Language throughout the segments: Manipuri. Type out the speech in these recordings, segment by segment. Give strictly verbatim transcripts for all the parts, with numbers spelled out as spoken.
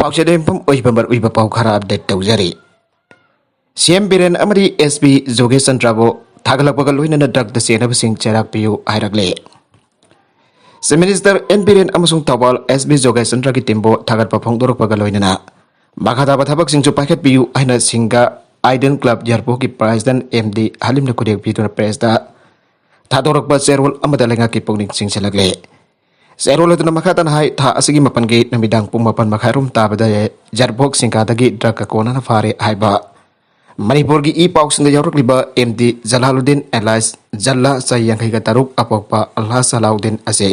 ꯄꯥꯎꯆꯦꯗ ꯌꯨꯝꯐꯝ ꯑꯣꯏꯕ ꯃꯔꯨꯑꯣꯏꯕ ꯄꯥꯎ ꯈꯔ ꯑꯞꯗꯦꯠ ꯇꯧꯖꯔꯤ꯫ ꯁꯤ ꯑꯦꯝ ꯕꯤꯔꯦꯟ ꯑꯃꯗꯤ ꯑꯦꯁ ꯄꯤ ꯖꯣꯒꯦꯁ ꯆꯟꯗ꯭ꯔꯕꯨ ꯊꯥꯒꯠꯂꯛꯄꯒ ꯂꯣꯏꯅꯅ ꯗ꯭ꯔꯒꯇ ꯆꯦꯟꯅꯕꯁꯤꯡ ꯆꯩꯔꯥꯛ ꯄꯤꯌꯨ ꯍꯥꯏꯔꯛꯂꯦ꯫ ꯆꯤꯐ ꯃꯤꯅꯤꯁꯇꯔ ꯑꯦꯟ ꯕꯤꯔꯦꯟ ꯑꯃꯁꯨꯡ ꯊꯧꯕꯥꯜ ꯑꯦꯁ ꯕꯤ ꯖꯣꯒꯦꯁ ꯆꯟꯗ꯭ꯔꯒꯤ ꯇꯤꯝꯕꯨ ꯊꯥꯒꯠꯄ ꯐꯣꯡꯗꯣꯔꯛꯄꯒ ꯂꯣꯏꯅꯅ ꯃꯈꯥ ꯇꯥꯕ ꯊꯕꯛꯁꯤꯡꯁꯨ ꯄꯥꯏꯈꯠꯄꯤꯌꯨ ꯍꯥꯏꯅ ꯁꯤꯡꯒꯥ ꯑꯥꯏꯗꯦꯟ ꯀ꯭ꯂꯕ ꯌꯥꯔꯄꯣꯛꯀꯤ ꯄ꯭ꯔꯦꯁꯤꯗꯦꯟ ꯑꯦꯝ ꯗꯤ ꯍꯂꯤꯝꯅ ꯈꯨꯗꯦꯛ ꯄꯤꯗꯨꯅ ꯄ꯭ꯔꯦꯁꯇ ꯊꯥꯗꯣꯔꯛꯄ ꯆꯦꯔꯣꯜ ꯑꯃꯗ ꯂꯩꯉꯥꯛꯀꯤ ꯄꯨꯛꯅꯤꯡ ꯆꯤꯡꯁꯤꯜꯂꯛꯂꯦ꯫ ꯆꯦꯔꯣꯜ ꯑꯗꯨꯅ ꯃꯈꯥ ꯇꯥꯅ ꯍꯥꯏ, ꯊꯥ ꯑꯁꯤꯒꯤ ꯃꯥꯄꯟꯒꯤ ꯅꯨꯃꯤꯗꯥꯡ ꯄꯨꯡ ꯃꯥꯄꯟ ꯃꯈꯥꯏ ꯔꯣꯝ ꯇꯥꯕꯗ ꯌꯥꯔꯄꯣꯛ ꯁꯤꯡꯒꯥꯗꯒꯤ ꯗ꯭ꯔꯒꯀ ꯀꯣꯟꯅꯅ ꯐꯥꯔꯦ ꯍꯥꯏꯕ ꯃꯅꯤꯄꯨꯔꯒꯤ E ꯄꯥꯎꯁꯤꯡꯗ ꯌꯥꯎꯔꯛꯂꯤꯕ M D Jalaluddin alias ꯖꯜꯂꯥ, ꯆꯍꯤ ꯌꯥꯡꯈꯩꯒ ꯇꯔꯨꯛ, ꯑꯄꯣꯛꯄ ꯑꯜꯍꯥ ꯁꯂꯥꯎꯗꯤꯟ ꯑꯁꯤ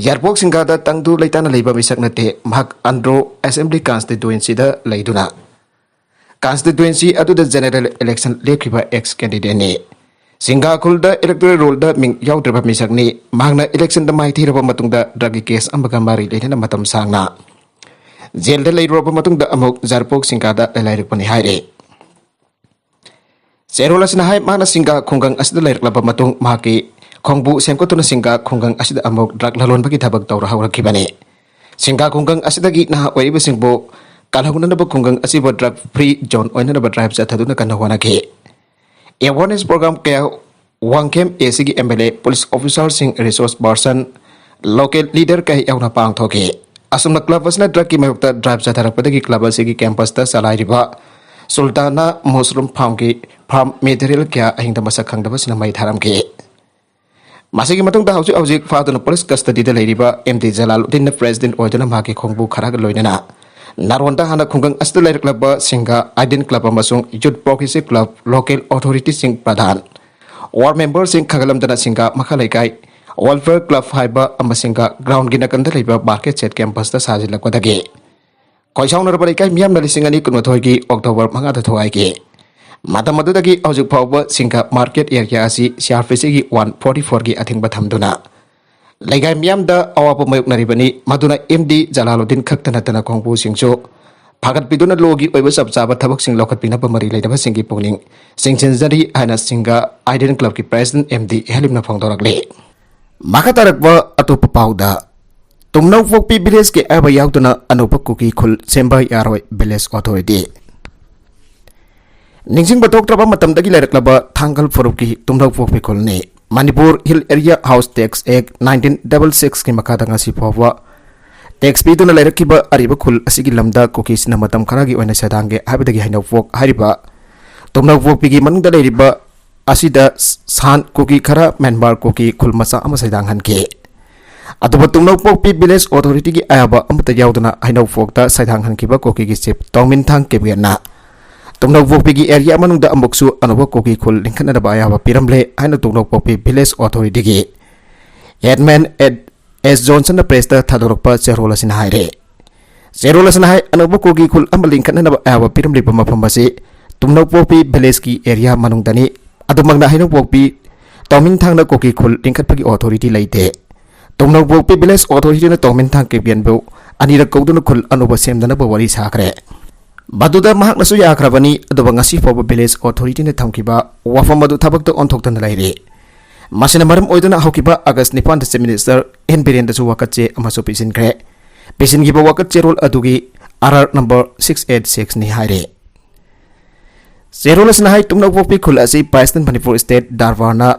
ꯌꯥꯔꯄꯣꯛ ꯁꯤꯡꯒꯥꯗ ꯇꯪꯗꯨ ꯂꯩꯇꯥꯅ ꯂꯩꯕ ꯃꯤꯁꯛ ꯅꯠꯇꯦ꯫ ꯃꯍꯥꯛ ꯑꯟꯗ꯭ꯔꯣ ꯑꯦꯁꯦꯝꯕ꯭ꯂꯤ ꯀꯟꯁꯇꯤꯇ꯭ꯋꯦꯟꯁꯤꯗ ꯂꯩꯗꯨꯅ ꯀꯟꯁꯇꯤꯇ꯭ꯋꯦꯟꯁꯤ ꯑꯗꯨꯗ ꯖꯦꯅꯔꯦꯜ ꯏꯂꯦꯛꯁꯟ ꯂꯦꯞꯈꯤꯕ ꯑꯦꯛꯁ ꯀꯦꯟꯗꯤꯗꯦꯠꯅꯤ꯫ ꯁꯤꯡꯒꯥ ꯈꯨꯜꯗ ꯏꯂꯦꯛꯇꯣꯔꯦꯜ ꯔꯣꯜꯗ ꯃꯤꯡ ꯌꯥꯎꯗ꯭ꯔꯕ ꯃꯤꯁꯛꯅꯤ꯫ ꯃꯍꯥꯛꯅ ꯏꯂꯦꯛꯁꯟꯗ ꯃꯥꯏꯊꯤꯔꯕ ꯃꯇꯨꯡꯗ ꯗ꯭ꯔꯒꯀꯤ ꯀꯦꯁ ꯑꯃꯒ ꯃꯔꯤ ꯂꯩꯅꯅ ꯃꯇꯝ ꯁꯥꯡꯅ ꯖꯦꯜꯗ ꯂꯩꯔꯨꯔꯕ ꯃꯇꯨꯡꯗ ꯑꯃꯨꯛ ꯌꯥꯔꯄꯣꯛ ꯁꯤꯡꯒꯥꯗ ꯂꯩꯂꯥꯏꯔꯛꯄꯅꯤ ꯍꯥꯏꯔꯤ꯫ ꯆꯦꯔꯣꯜ ꯑꯁꯤꯅ ꯍꯥꯏ, ꯃꯍꯥꯛꯅ ꯁꯤꯡꯒꯥ ꯈꯨꯡꯒꯪ ꯑꯁꯤꯗ ꯂꯩꯔꯛꯂꯕ ꯃꯇꯨꯡ ꯃꯍꯥꯛꯀꯤ ꯈꯣꯡꯕꯨ ꯁꯦꯝꯒꯠꯇꯨꯅ ꯁꯤꯡꯒꯥ ꯈꯨꯡꯒꯪ ꯑꯁꯤꯗ ꯑꯃꯨꯛ ꯗ꯭ꯔꯒ ꯂꯂꯣꯟꯕꯒꯤ ꯊꯕꯛ ꯇꯧꯔ ꯍꯧꯔꯛꯈꯤꯕꯅꯤ꯫ ꯁꯤꯡꯒꯥ ꯈꯨꯡꯒꯪ ꯑꯁꯤꯗꯒꯤ ꯅꯍꯥ ꯑꯣꯏꯔꯤꯕꯁꯤꯡꯕꯨ ꯀꯜꯍꯧꯅꯅꯕ ꯈꯨꯡꯒꯪ ꯑꯁꯤꯕꯨ ꯗ꯭ꯔꯒ ꯐ꯭ꯔꯤ ꯖꯣꯟ ꯑꯣꯏꯅꯅꯕ ꯗ꯭ꯔꯥꯏꯚ ꯆꯠꯊꯗꯨꯅ ꯀꯟꯅ ꯍꯣꯠꯅꯈꯤ꯫ ꯑꯦꯋꯥꯔꯅꯦꯁ ꯄ꯭ꯔꯣꯒ꯭ꯔꯥꯝ ꯀꯌꯥ ꯋꯥꯡꯈꯦꯝ ꯑꯦ ꯁꯤꯒꯤ ꯑꯦꯝ ꯑꯦꯜ ꯑꯦ, ꯄꯨꯂꯤꯁ ꯑꯣꯐꯤꯁꯥꯔꯁꯤꯡ, ꯔꯤꯁꯣꯔꯁ ꯄꯥꯔꯁꯟ, ꯂꯣꯀꯦꯜ ꯂꯤꯗꯔ ꯀꯌꯥ ꯌꯥꯎꯅ ꯄꯥꯡꯊꯣꯛꯈꯤ꯫ ꯑꯁꯨꯝꯅ ꯀ꯭ꯂꯕ ꯑꯁꯤꯅ ꯗ꯭ꯔꯒꯀꯤ ꯃꯥꯌꯣꯛꯇ ꯗ꯭ꯔꯥꯏꯚ ꯆꯠꯊꯔꯛꯄꯗꯒꯤ ꯀ꯭ꯂꯕ ꯑꯁꯤꯒꯤ ꯀꯦꯝꯄꯁꯇ ꯆꯂꯥꯏꯔꯤꯕ ꯁꯨꯜꯇꯥꯅꯥ ꯃꯨꯁꯔꯨꯝ ꯐꯥꯔꯝꯒꯤ ꯐꯥꯔꯝ ꯃꯦꯇꯔꯤꯌꯦꯜ ꯀꯌꯥ ꯑꯍꯤꯡꯗ ꯃꯁꯛ ꯈꯪꯗꯕꯁꯤꯡꯅ ꯃꯩ ꯊꯥꯔꯝꯈꯤ꯫ ꯃꯁꯤꯒꯤ ꯃꯇꯨꯡꯗ ꯍꯧꯖꯤꯛ ꯍꯧꯖꯤꯛ ꯐꯥꯗꯨꯅ ꯄꯨꯂꯤꯁ ꯀꯁꯇꯗꯤꯗ ꯂꯩꯔꯤꯕ ꯑꯦꯝ ꯗꯤ ꯖꯂꯥꯂꯨꯗꯤꯟꯅ ꯄ꯭ꯔꯦꯁꯤꯗꯦꯟꯠ ꯑꯣꯏꯗꯨꯅ ꯃꯍꯥꯛꯀꯤ ꯈꯣꯡꯕꯨ ꯈꯔꯒ ꯂꯣꯏꯅꯅ ꯅꯥꯔꯣꯟꯗ ꯍꯥꯟꯅ ꯈꯨꯡꯒꯪ ꯑꯁꯤꯗ ꯂꯩꯔꯛꯂꯕ ꯁꯤꯡꯒꯥ ꯑꯥꯏꯗꯤꯟ ꯀ꯭ꯂꯕ ꯑꯃꯁꯨꯡ ꯌꯨꯠ ꯄ꯭ꯔꯣꯒ꯭ꯔꯦꯁꯤꯞ ꯀ꯭ꯂꯕ, ꯂꯣꯀꯦꯜ ꯑꯣꯊꯣꯔꯤꯇꯤꯁꯤꯡ, ꯄ꯭ꯔꯙꯥꯟ, ꯋꯥꯔꯗ ꯃꯦꯝꯕꯔꯁꯤꯡ ꯈꯪꯍꯜꯂꯝꯗꯅ ꯁꯤꯡꯒꯥ ꯃꯈꯥ ꯂꯩꯀꯥꯏ ꯋꯦꯜꯐꯤꯌꯔ ꯀ꯭ꯂꯕ ꯍꯥꯏꯕ ꯑꯃ ꯁꯤꯡꯒꯥ ꯒ꯭ꯔꯥꯎꯟꯒꯤ ꯅꯥꯀꯟꯗ ꯂꯩꯕ ꯃꯥꯔꯀꯦꯠ ꯁꯦꯠ ꯀꯦꯝꯄꯁꯇ ꯁꯥꯖꯤꯜꯂꯛꯄꯗꯒꯤ ꯈꯣꯏꯁꯥꯎꯅꯔꯕ ꯂꯩꯀꯥꯏ ꯃꯤꯌꯥꯝꯅ ꯂꯤꯁꯤꯡ ꯑꯅꯤ ꯀꯨꯟꯃꯥꯊꯣꯏꯒꯤ ꯑꯣꯛꯇꯣꯕꯔ ꯃꯉꯥꯗ ꯊꯣꯒꯥꯏꯈꯤ꯫ ꯃꯇꯝ ꯑꯗꯨꯗꯒꯤ ꯍꯧꯖꯤꯛ ꯐꯥꯎꯕ ꯁꯤꯡꯒꯥ ꯃꯥꯔꯀꯦꯠ ꯑꯦꯔꯤꯌꯥ ꯑꯁꯤ ꯁꯤ ꯑꯥꯔ ꯄꯤ ꯁꯤꯒꯤ ꯋꯥꯟ ꯐꯣꯔꯇꯤ ꯐꯣꯔꯒꯤ ꯑꯊꯤꯡꯕ ꯊꯝꯗꯨꯅ ꯂꯩꯀꯥꯏ ꯃꯤꯌꯥꯝꯗ ꯑꯋꯥꯕ ꯃꯥꯌꯣꯛꯅꯔꯤꯕꯅꯤ꯫ ꯃꯗꯨꯅ ꯑꯦꯝ ꯗꯤ ꯖꯂꯥꯂꯨꯗꯤꯟ ꯈꯛꯇ ꯅꯠꯇꯅ ꯈꯣꯡꯕꯨꯁꯤꯡꯁꯨ ꯐꯥꯒꯠꯄꯤꯗꯨꯅ ꯂꯣꯒꯤ ꯑꯣꯏꯕ ꯆꯞ ꯆꯥꯕ ꯊꯕꯛꯁꯤꯡ ꯂꯧꯈꯠꯄꯤꯅꯕ ꯃꯔꯤ ꯂꯩꯅꯕꯁꯤꯡꯒꯤ ꯄꯨꯛꯅꯤꯡ ꯆꯤꯡꯁꯤꯟꯖꯔꯤ ꯍꯥꯏꯅ ꯁꯤꯡꯒꯥ ꯑꯥꯏꯗꯤꯟ ꯀ꯭ꯂꯕꯀꯤ ꯄ꯭ꯔꯦꯁꯤꯗꯦꯟꯠ ꯑꯦꯝ ꯗꯤ ꯍꯦꯂꯤꯝꯅ ꯐꯣꯡꯗꯣꯔꯛꯂꯤ꯫ ꯃꯈꯥ ꯇꯥꯔꯛꯄ ꯑꯇꯣꯞꯄ ꯄꯥꯎꯗ, ꯇꯨꯝꯅꯧꯄꯣꯛꯄꯤ ꯚꯤꯂꯦꯖꯀꯤ ꯑꯌꯥꯕ ꯌꯥꯎꯗꯅ ꯑꯅꯧꯕ ꯀꯨꯀꯤ ꯈꯨꯜ ꯁꯦꯝꯕ ꯌꯥꯔꯣꯏ, ꯚꯤꯂꯦꯖ ꯑꯣꯊꯣꯔꯤꯇꯤ꯫ ꯅꯤꯡꯁꯤꯡꯕ ꯊꯣꯛꯇ꯭ꯔꯕ ꯃꯇꯝꯗꯒꯤ ꯂꯩꯔꯛꯂꯕ ꯊꯥꯡꯒꯜ ꯐꯨꯔꯨꯞꯀꯤ ꯇꯨꯝꯅꯧꯄꯣꯛꯄꯤ ꯈꯨꯜꯅꯤ꯫ Manipur hill area house tax act nineteen double ꯁꯤꯛꯁꯀꯤ ꯃꯈꯥꯗ ꯉꯁꯤ ꯐꯥꯎꯕ ꯇꯦꯛꯁ ꯄꯤꯗꯨꯅ ꯂꯩꯔꯛꯈꯤꯕ ꯑꯔꯤꯕ ꯈꯨꯜ ꯑꯁꯤꯒꯤ ꯂꯝꯗ ꯀꯨꯀꯤꯁꯤꯡꯅ ꯃꯇꯝ ꯈꯔꯒꯤ ꯑꯣꯏꯅ ꯁꯩꯗꯥꯡꯒꯦ ꯍꯥꯏꯕꯗꯒꯤ ꯍꯩꯅꯧꯄꯣꯛ ꯍꯥꯏꯔꯤꯕ ꯇꯨꯝꯅꯧꯄꯣꯛꯄꯤꯒꯤ ꯃꯅꯨꯡꯗ ꯂꯩꯔꯤꯕ ꯑꯁꯤꯗ ꯁꯥꯟ ꯀꯨꯀꯤ ꯈꯔ ꯃ꯭ꯌꯥꯟꯃꯥꯔ ꯀꯨꯀꯤ ꯈꯨꯜ ꯃꯆꯥ ꯑꯃ ꯁꯩꯗꯥꯡꯍꯟꯈꯤ꯫ ꯑꯗꯨꯕꯨ ꯇꯨꯝꯅꯧꯄꯣꯛꯄꯤ ꯚꯤꯂꯦꯖ ꯑꯣꯊꯣꯔꯤꯇꯤꯒꯤ ꯑꯌꯥꯕ ꯑꯃꯠꯇ ꯌꯥꯎꯗꯅ ꯍꯩꯅꯧꯄꯣꯛꯇ ꯁꯩꯗꯥꯡꯍꯟꯈꯤꯕ ꯀꯨꯀꯤꯒꯤ ꯆꯤꯐ ꯇꯣꯡꯃꯤꯟꯊꯥꯡ ꯀꯦꯕꯤꯌꯟꯅ ꯇꯨꯝꯅꯧꯄꯣꯛꯄꯤꯒꯤ ꯑꯦꯔꯤꯌꯥ ꯃꯅꯨꯡꯗ ꯑꯃꯨꯛꯁꯨ ꯑꯅꯧꯕ ꯀꯨꯀꯤ ꯈꯨꯜ ꯂꯤꯡꯈꯠꯅꯅꯕ ꯑꯌꯥꯕ ꯄꯤꯔꯝꯂꯦ ꯍꯥꯏꯅ ꯇꯨꯝꯅꯧꯄꯣꯛꯄꯤ ꯚꯤꯂꯦꯖ ꯑꯣꯊꯣꯔꯤꯇꯤꯒꯤ ꯍꯦꯗꯃꯦꯟ ꯑꯦꯁ ꯖꯣꯟꯁꯟꯅ ꯄ꯭ꯔꯦꯁꯇ ꯊꯥꯗꯣꯔꯛꯄ ꯆꯦꯔꯣꯜ ꯑꯁꯤꯅ ꯍꯥꯏꯔꯦ꯫ ꯆꯦꯔꯣꯜ ꯑꯁꯤꯅ ꯍꯥꯏ, ꯑꯅꯧꯕ ꯀꯨꯀꯤ ꯈꯨꯜ ꯑꯃ ꯂꯤꯡꯈꯠꯅꯅꯕ ꯑꯌꯥꯕ ꯄꯤꯔꯝꯂꯤꯕ ꯃꯐꯝ ꯑꯁꯤ ꯇꯨꯝꯅꯧꯄꯣꯛꯄꯤ ꯚꯤꯂꯦꯖꯀꯤ ꯑꯦꯔꯤꯌꯥ ꯃꯅꯨꯡꯗꯅꯤ꯫ ꯑꯗꯨꯃꯛꯅ ꯍꯩꯅꯧꯄꯣꯛꯄꯤ ꯇꯣꯡꯃꯤꯟꯊꯥꯡꯅ ꯀꯨꯀꯤ ꯈꯨꯜ ꯂꯤꯡꯈꯠꯄꯒꯤ ꯑꯣꯊꯣꯔꯤꯇꯤ ꯂꯩꯇꯦ꯫ ꯇꯨꯝꯅꯧꯄꯣꯛꯄꯤ ꯚꯤꯂꯦꯖ ꯑꯣꯊꯣꯔꯤꯇꯤꯅ ꯇꯣꯡꯃꯤꯟꯊꯥꯡ ꯀꯦꯕꯤꯌꯟꯕꯨ ꯑꯅꯤꯔꯛ ꯀꯧꯗꯨꯅ ꯈꯨꯜ ꯑꯅꯧꯕ ꯁꯦꯝꯗꯅꯕ ꯋꯥꯔꯤ ꯁꯥꯈ꯭ꯔꯦ꯫ ꯃꯗꯨꯗ ꯃꯍꯥꯛꯅꯁꯨ ꯌꯥꯈ꯭ꯔꯕꯅꯤ, ꯑꯗꯨꯕꯨ ꯉꯁꯤ ꯐꯥꯎꯕ ꯚꯤꯂꯦꯖ ꯑꯣꯊꯣꯔꯤꯇꯤꯅ ꯊꯝꯈꯤꯕ ꯋꯥꯐꯝ ꯑꯗꯨ ꯊꯕꯛꯇ ꯑꯣꯟꯊꯣꯛꯇꯅ ꯂꯩꯔꯤ꯫ ꯃꯁꯤꯅ ꯃꯔꯝ ꯑꯣꯏꯗꯨꯅ ꯍꯧꯈꯤꯕ ꯑꯥꯒꯁ ꯅꯤꯄꯥꯟꯗ ꯆꯤꯐ ꯃꯤꯅꯤꯁꯇꯔ ꯑꯦꯟ ꯕꯤꯔꯦꯟꯗꯁꯨ ꯋꯥꯀꯠꯆꯦ ꯑꯃꯁꯨ ꯄꯤꯁꯤꯟꯈ꯭ꯔꯦ꯫ ꯄꯤꯁꯤꯟꯈꯤꯕ ꯋꯥꯀꯠ ꯆꯦꯔꯣꯜ ꯑꯗꯨꯒꯤ R R number six eight ꯁꯤꯛꯁꯅꯤ ꯍꯥꯏꯔꯦ꯫ ꯆꯦꯔꯣꯜ ꯑꯁꯤꯅ ꯍꯥꯏ, ꯇꯨꯝꯅꯧꯄꯣꯛꯄꯤ ꯈꯨꯜ ꯑꯁꯤ ꯄꯥꯏꯁꯇꯟ ꯃꯅꯤꯄꯨꯔ ꯁ꯭ꯇꯦꯠ ꯗꯔꯕꯥꯔꯅ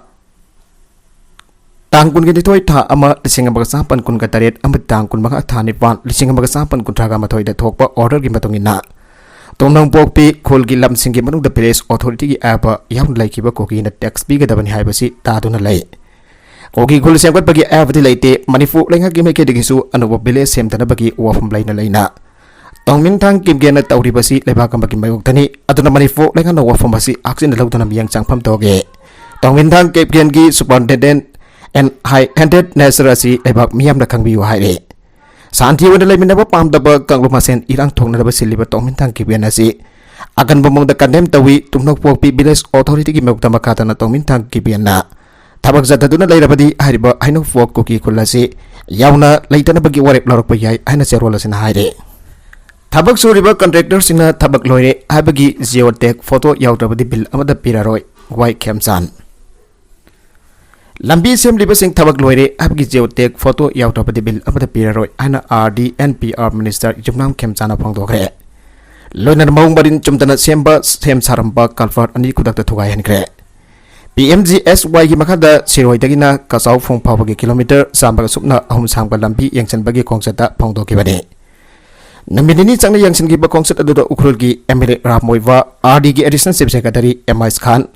ꯇꯥꯡ ꯀꯨꯟꯒ ꯅꯤꯊꯣꯏ ꯊꯥ ꯑꯃ ꯂꯤꯁꯤꯡ ꯑꯃꯒ ꯆꯥꯃꯥꯄꯟ ꯀꯨꯟꯒ ꯇꯔꯦꯠ ꯑꯃꯗꯤ ꯇꯥꯡ ꯀꯨꯟꯃꯉꯥ ꯊꯥ ꯅꯤꯄꯥꯟ ꯂꯤꯁꯤꯡ ꯑꯃꯒ ꯆꯥꯃꯥꯄꯟ ꯀꯨꯟꯊ꯭ꯔꯥꯒ ꯃꯥꯊꯣꯏꯗ ꯊꯣꯛꯄ ꯑꯣꯔꯗꯔꯒꯤ ꯃꯇꯨꯡ ꯏꯟꯅ ꯇꯣꯡꯅꯥꯡꯄꯣꯛꯄꯤ ꯈꯨꯜꯒꯤ ꯂꯝꯁꯤꯡꯒꯤ ꯃꯅꯨꯡꯗ ꯚꯤꯂꯦꯖ ꯑꯣꯊꯣꯔꯤꯇꯤꯒꯤ ꯑꯌꯥꯕ ꯌꯥꯎꯅ ꯂꯩꯈꯤꯕ ꯀꯨꯀꯤꯅ ꯇꯦꯛꯁ ꯄꯤꯒꯗꯕꯅꯤ ꯍꯥꯏꯕꯁꯤ ꯇꯥꯗꯨꯅ ꯂꯩ꯫ ꯀꯨꯀꯤ ꯈꯨꯜ ꯁꯦꯝꯒꯠꯄꯒꯤ ꯑꯌꯥꯕꯗꯤ ꯂꯩꯇꯦ꯫ ꯃꯅꯤꯄꯨꯔ ꯂꯩꯉꯥꯛꯀꯤ ꯃꯥꯏꯀꯩꯗꯒꯤꯁꯨ ꯑꯅꯧꯕ ꯚꯤꯂꯦꯖ ꯁꯦꯝꯗꯅꯕꯒꯤ ꯋꯥꯐꯝ ꯂꯩꯅ ꯂꯩꯅ ꯇꯣꯡꯃꯤꯟꯊꯥꯡ ꯀꯤꯝꯒꯦꯟꯅ ꯇꯧꯔꯤꯕꯁꯤ ꯂꯩꯕꯥꯛ ꯑꯃꯒꯤ ꯃꯥꯌꯣꯛꯇꯅꯤ꯫ ꯑꯗꯨꯅ ꯃꯅꯤꯄꯨꯔ ꯂꯩꯉꯥꯛꯅ ꯋꯥꯐꯝ ꯑꯁꯤ ꯍꯛꯆꯤꯟꯅ ꯂꯧꯗꯨꯅ ꯃꯤꯠꯌꯦꯡ ꯆꯪꯐꯝ ꯇꯧꯒꯦ꯫ ꯇꯣꯡꯃꯤꯟꯊꯥꯡ ꯀꯤꯝꯒꯦꯟꯒꯤ ꯁꯨꯄꯔꯤꯟꯇꯦꯟꯗꯦꯟ ꯑꯦꯟ ꯍꯥꯏ ꯍꯦꯟꯗꯦꯠ ꯅꯦꯆꯔ ꯑꯁꯤ ꯂꯩꯕꯥꯛ ꯃꯤꯌꯥꯝꯅ ꯈꯪꯕꯤꯌꯨ ꯍꯥꯏꯔꯦ꯫ ꯁꯥꯟꯇꯤ ꯑꯣꯏꯅ ꯂꯩꯃꯤꯟꯅꯕ ꯄꯥꯝꯗꯕ ꯀꯥꯡꯂꯨꯞ ꯃꯁꯦꯟ ꯏꯔꯥꯡ ꯊꯣꯛꯅꯅꯕ ꯁꯤꯜꯂꯤꯕ ꯇꯣꯡꯃꯤꯟꯊꯥꯡ ꯀꯤꯝꯒꯦꯟ ꯑꯁꯤ ꯑꯀꯟꯕ ꯃꯑꯣꯡꯗ ꯀꯟꯗꯦꯝ ꯇꯧꯏ꯫ ꯇꯨꯝꯅꯧꯄꯣꯛꯄꯤ ꯚꯤꯂꯦꯖ ꯑꯣꯊꯣꯔꯤꯇꯤꯒꯤ ꯃꯥꯌꯣꯛꯇ ꯃꯈꯥ ꯇꯥꯅ ꯇꯣꯡꯃꯤꯟꯊꯥꯡ ꯀꯤꯝꯒꯦꯟꯅ ꯊꯕꯛ ꯆꯠꯊꯗꯨꯅ ꯂꯩꯔꯕꯗꯤ ꯍꯥꯏꯔꯤꯕ ꯍꯩꯅꯧꯄꯣꯛ ꯀꯨꯀꯤ ꯈꯨꯜ ꯑꯁꯤ ꯌꯥꯎꯅ ꯂꯩꯇꯅꯕꯒꯤ ꯋꯥꯔꯦꯞ ꯂꯧꯔꯛꯄ ꯌꯥꯏ ꯍꯥꯏꯅ ꯆꯦꯔꯣꯜ ꯑꯁꯤꯅ ꯍꯥꯏꯔꯤ꯫ ꯊꯕꯛ ꯁꯨꯔꯤꯕ ꯀꯟꯇ꯭ꯔꯦꯛꯇꯔꯁꯤꯡꯅ ꯊꯕꯛ ꯂꯣꯏꯔꯦ ꯍꯥꯏꯕꯒꯤ ꯖꯤꯑꯣ ꯇꯦꯒ ꯐꯣꯇꯣ ꯌꯥꯎꯗ꯭ꯔꯕꯗꯤ ꯕꯤꯜ ꯑꯃꯠꯇ ꯄꯤꯔꯔꯣꯏ, ꯋꯥꯏ ꯈꯦꯝꯆꯥꯟ꯫ ꯂꯝꯕꯤ ꯁꯦꯝꯂꯤꯕꯁꯤꯡ ꯊꯕꯛ ꯂꯣꯏꯔꯦ ꯍꯥꯏꯕꯒꯤ geotag photo ꯌꯥꯎꯗ꯭ꯔꯕꯗꯤ bill ꯑꯃꯠꯇ ꯄꯤꯔꯔꯣꯏ ꯍꯥꯏꯅ R D N P R minister ꯌꯨꯝꯅꯥꯝ ꯈꯦꯝꯆꯥꯅ ꯐꯣꯡꯗꯣꯛꯈ꯭ꯔꯦ꯫ ꯂꯣꯏꯅꯅ ꯃꯑꯣꯡ ꯃꯔꯤꯟ ꯆꯨꯝꯗꯅ ꯁꯦꯝꯕ, ꯁꯦꯝ ꯁꯥꯔꯝꯕ culvert ꯑꯅꯤ ꯈꯨꯗꯛꯇ ꯊꯨꯒꯥꯏꯍꯟꯈ꯭ꯔꯦ꯫ P M G S Y ꯒꯤ ꯃꯈꯥꯗ ꯁꯤꯔꯣꯏꯗꯒꯤꯅ ꯀꯆꯥꯎ ꯐꯨꯡ ꯐꯥꯎꯕꯒꯤ kilometre ꯆꯥꯝꯃꯒ ꯁꯨꯞꯅ ꯑꯍꯨꯝ ꯁꯥꯡꯕ ꯂꯝꯕꯤ ꯌꯦꯡꯁꯤꯟꯕꯒꯤ ꯈꯣꯡꯆꯠꯇ ꯐꯣꯡꯗꯣꯛꯈꯤꯕꯅꯤ꯫ ꯅꯨꯃꯤꯠ ꯅꯤꯅꯤ ꯆꯪꯅ ꯌꯦꯡꯁꯤꯟꯈꯤꯕ ꯈꯣꯡꯆꯠ ꯑꯗꯨꯗ ꯎꯈ꯭ꯔꯨꯜꯒꯤ M L A Ram ꯃꯣꯏꯕꯥ, R D ꯒꯤ additional chief secretary M Ice Khan,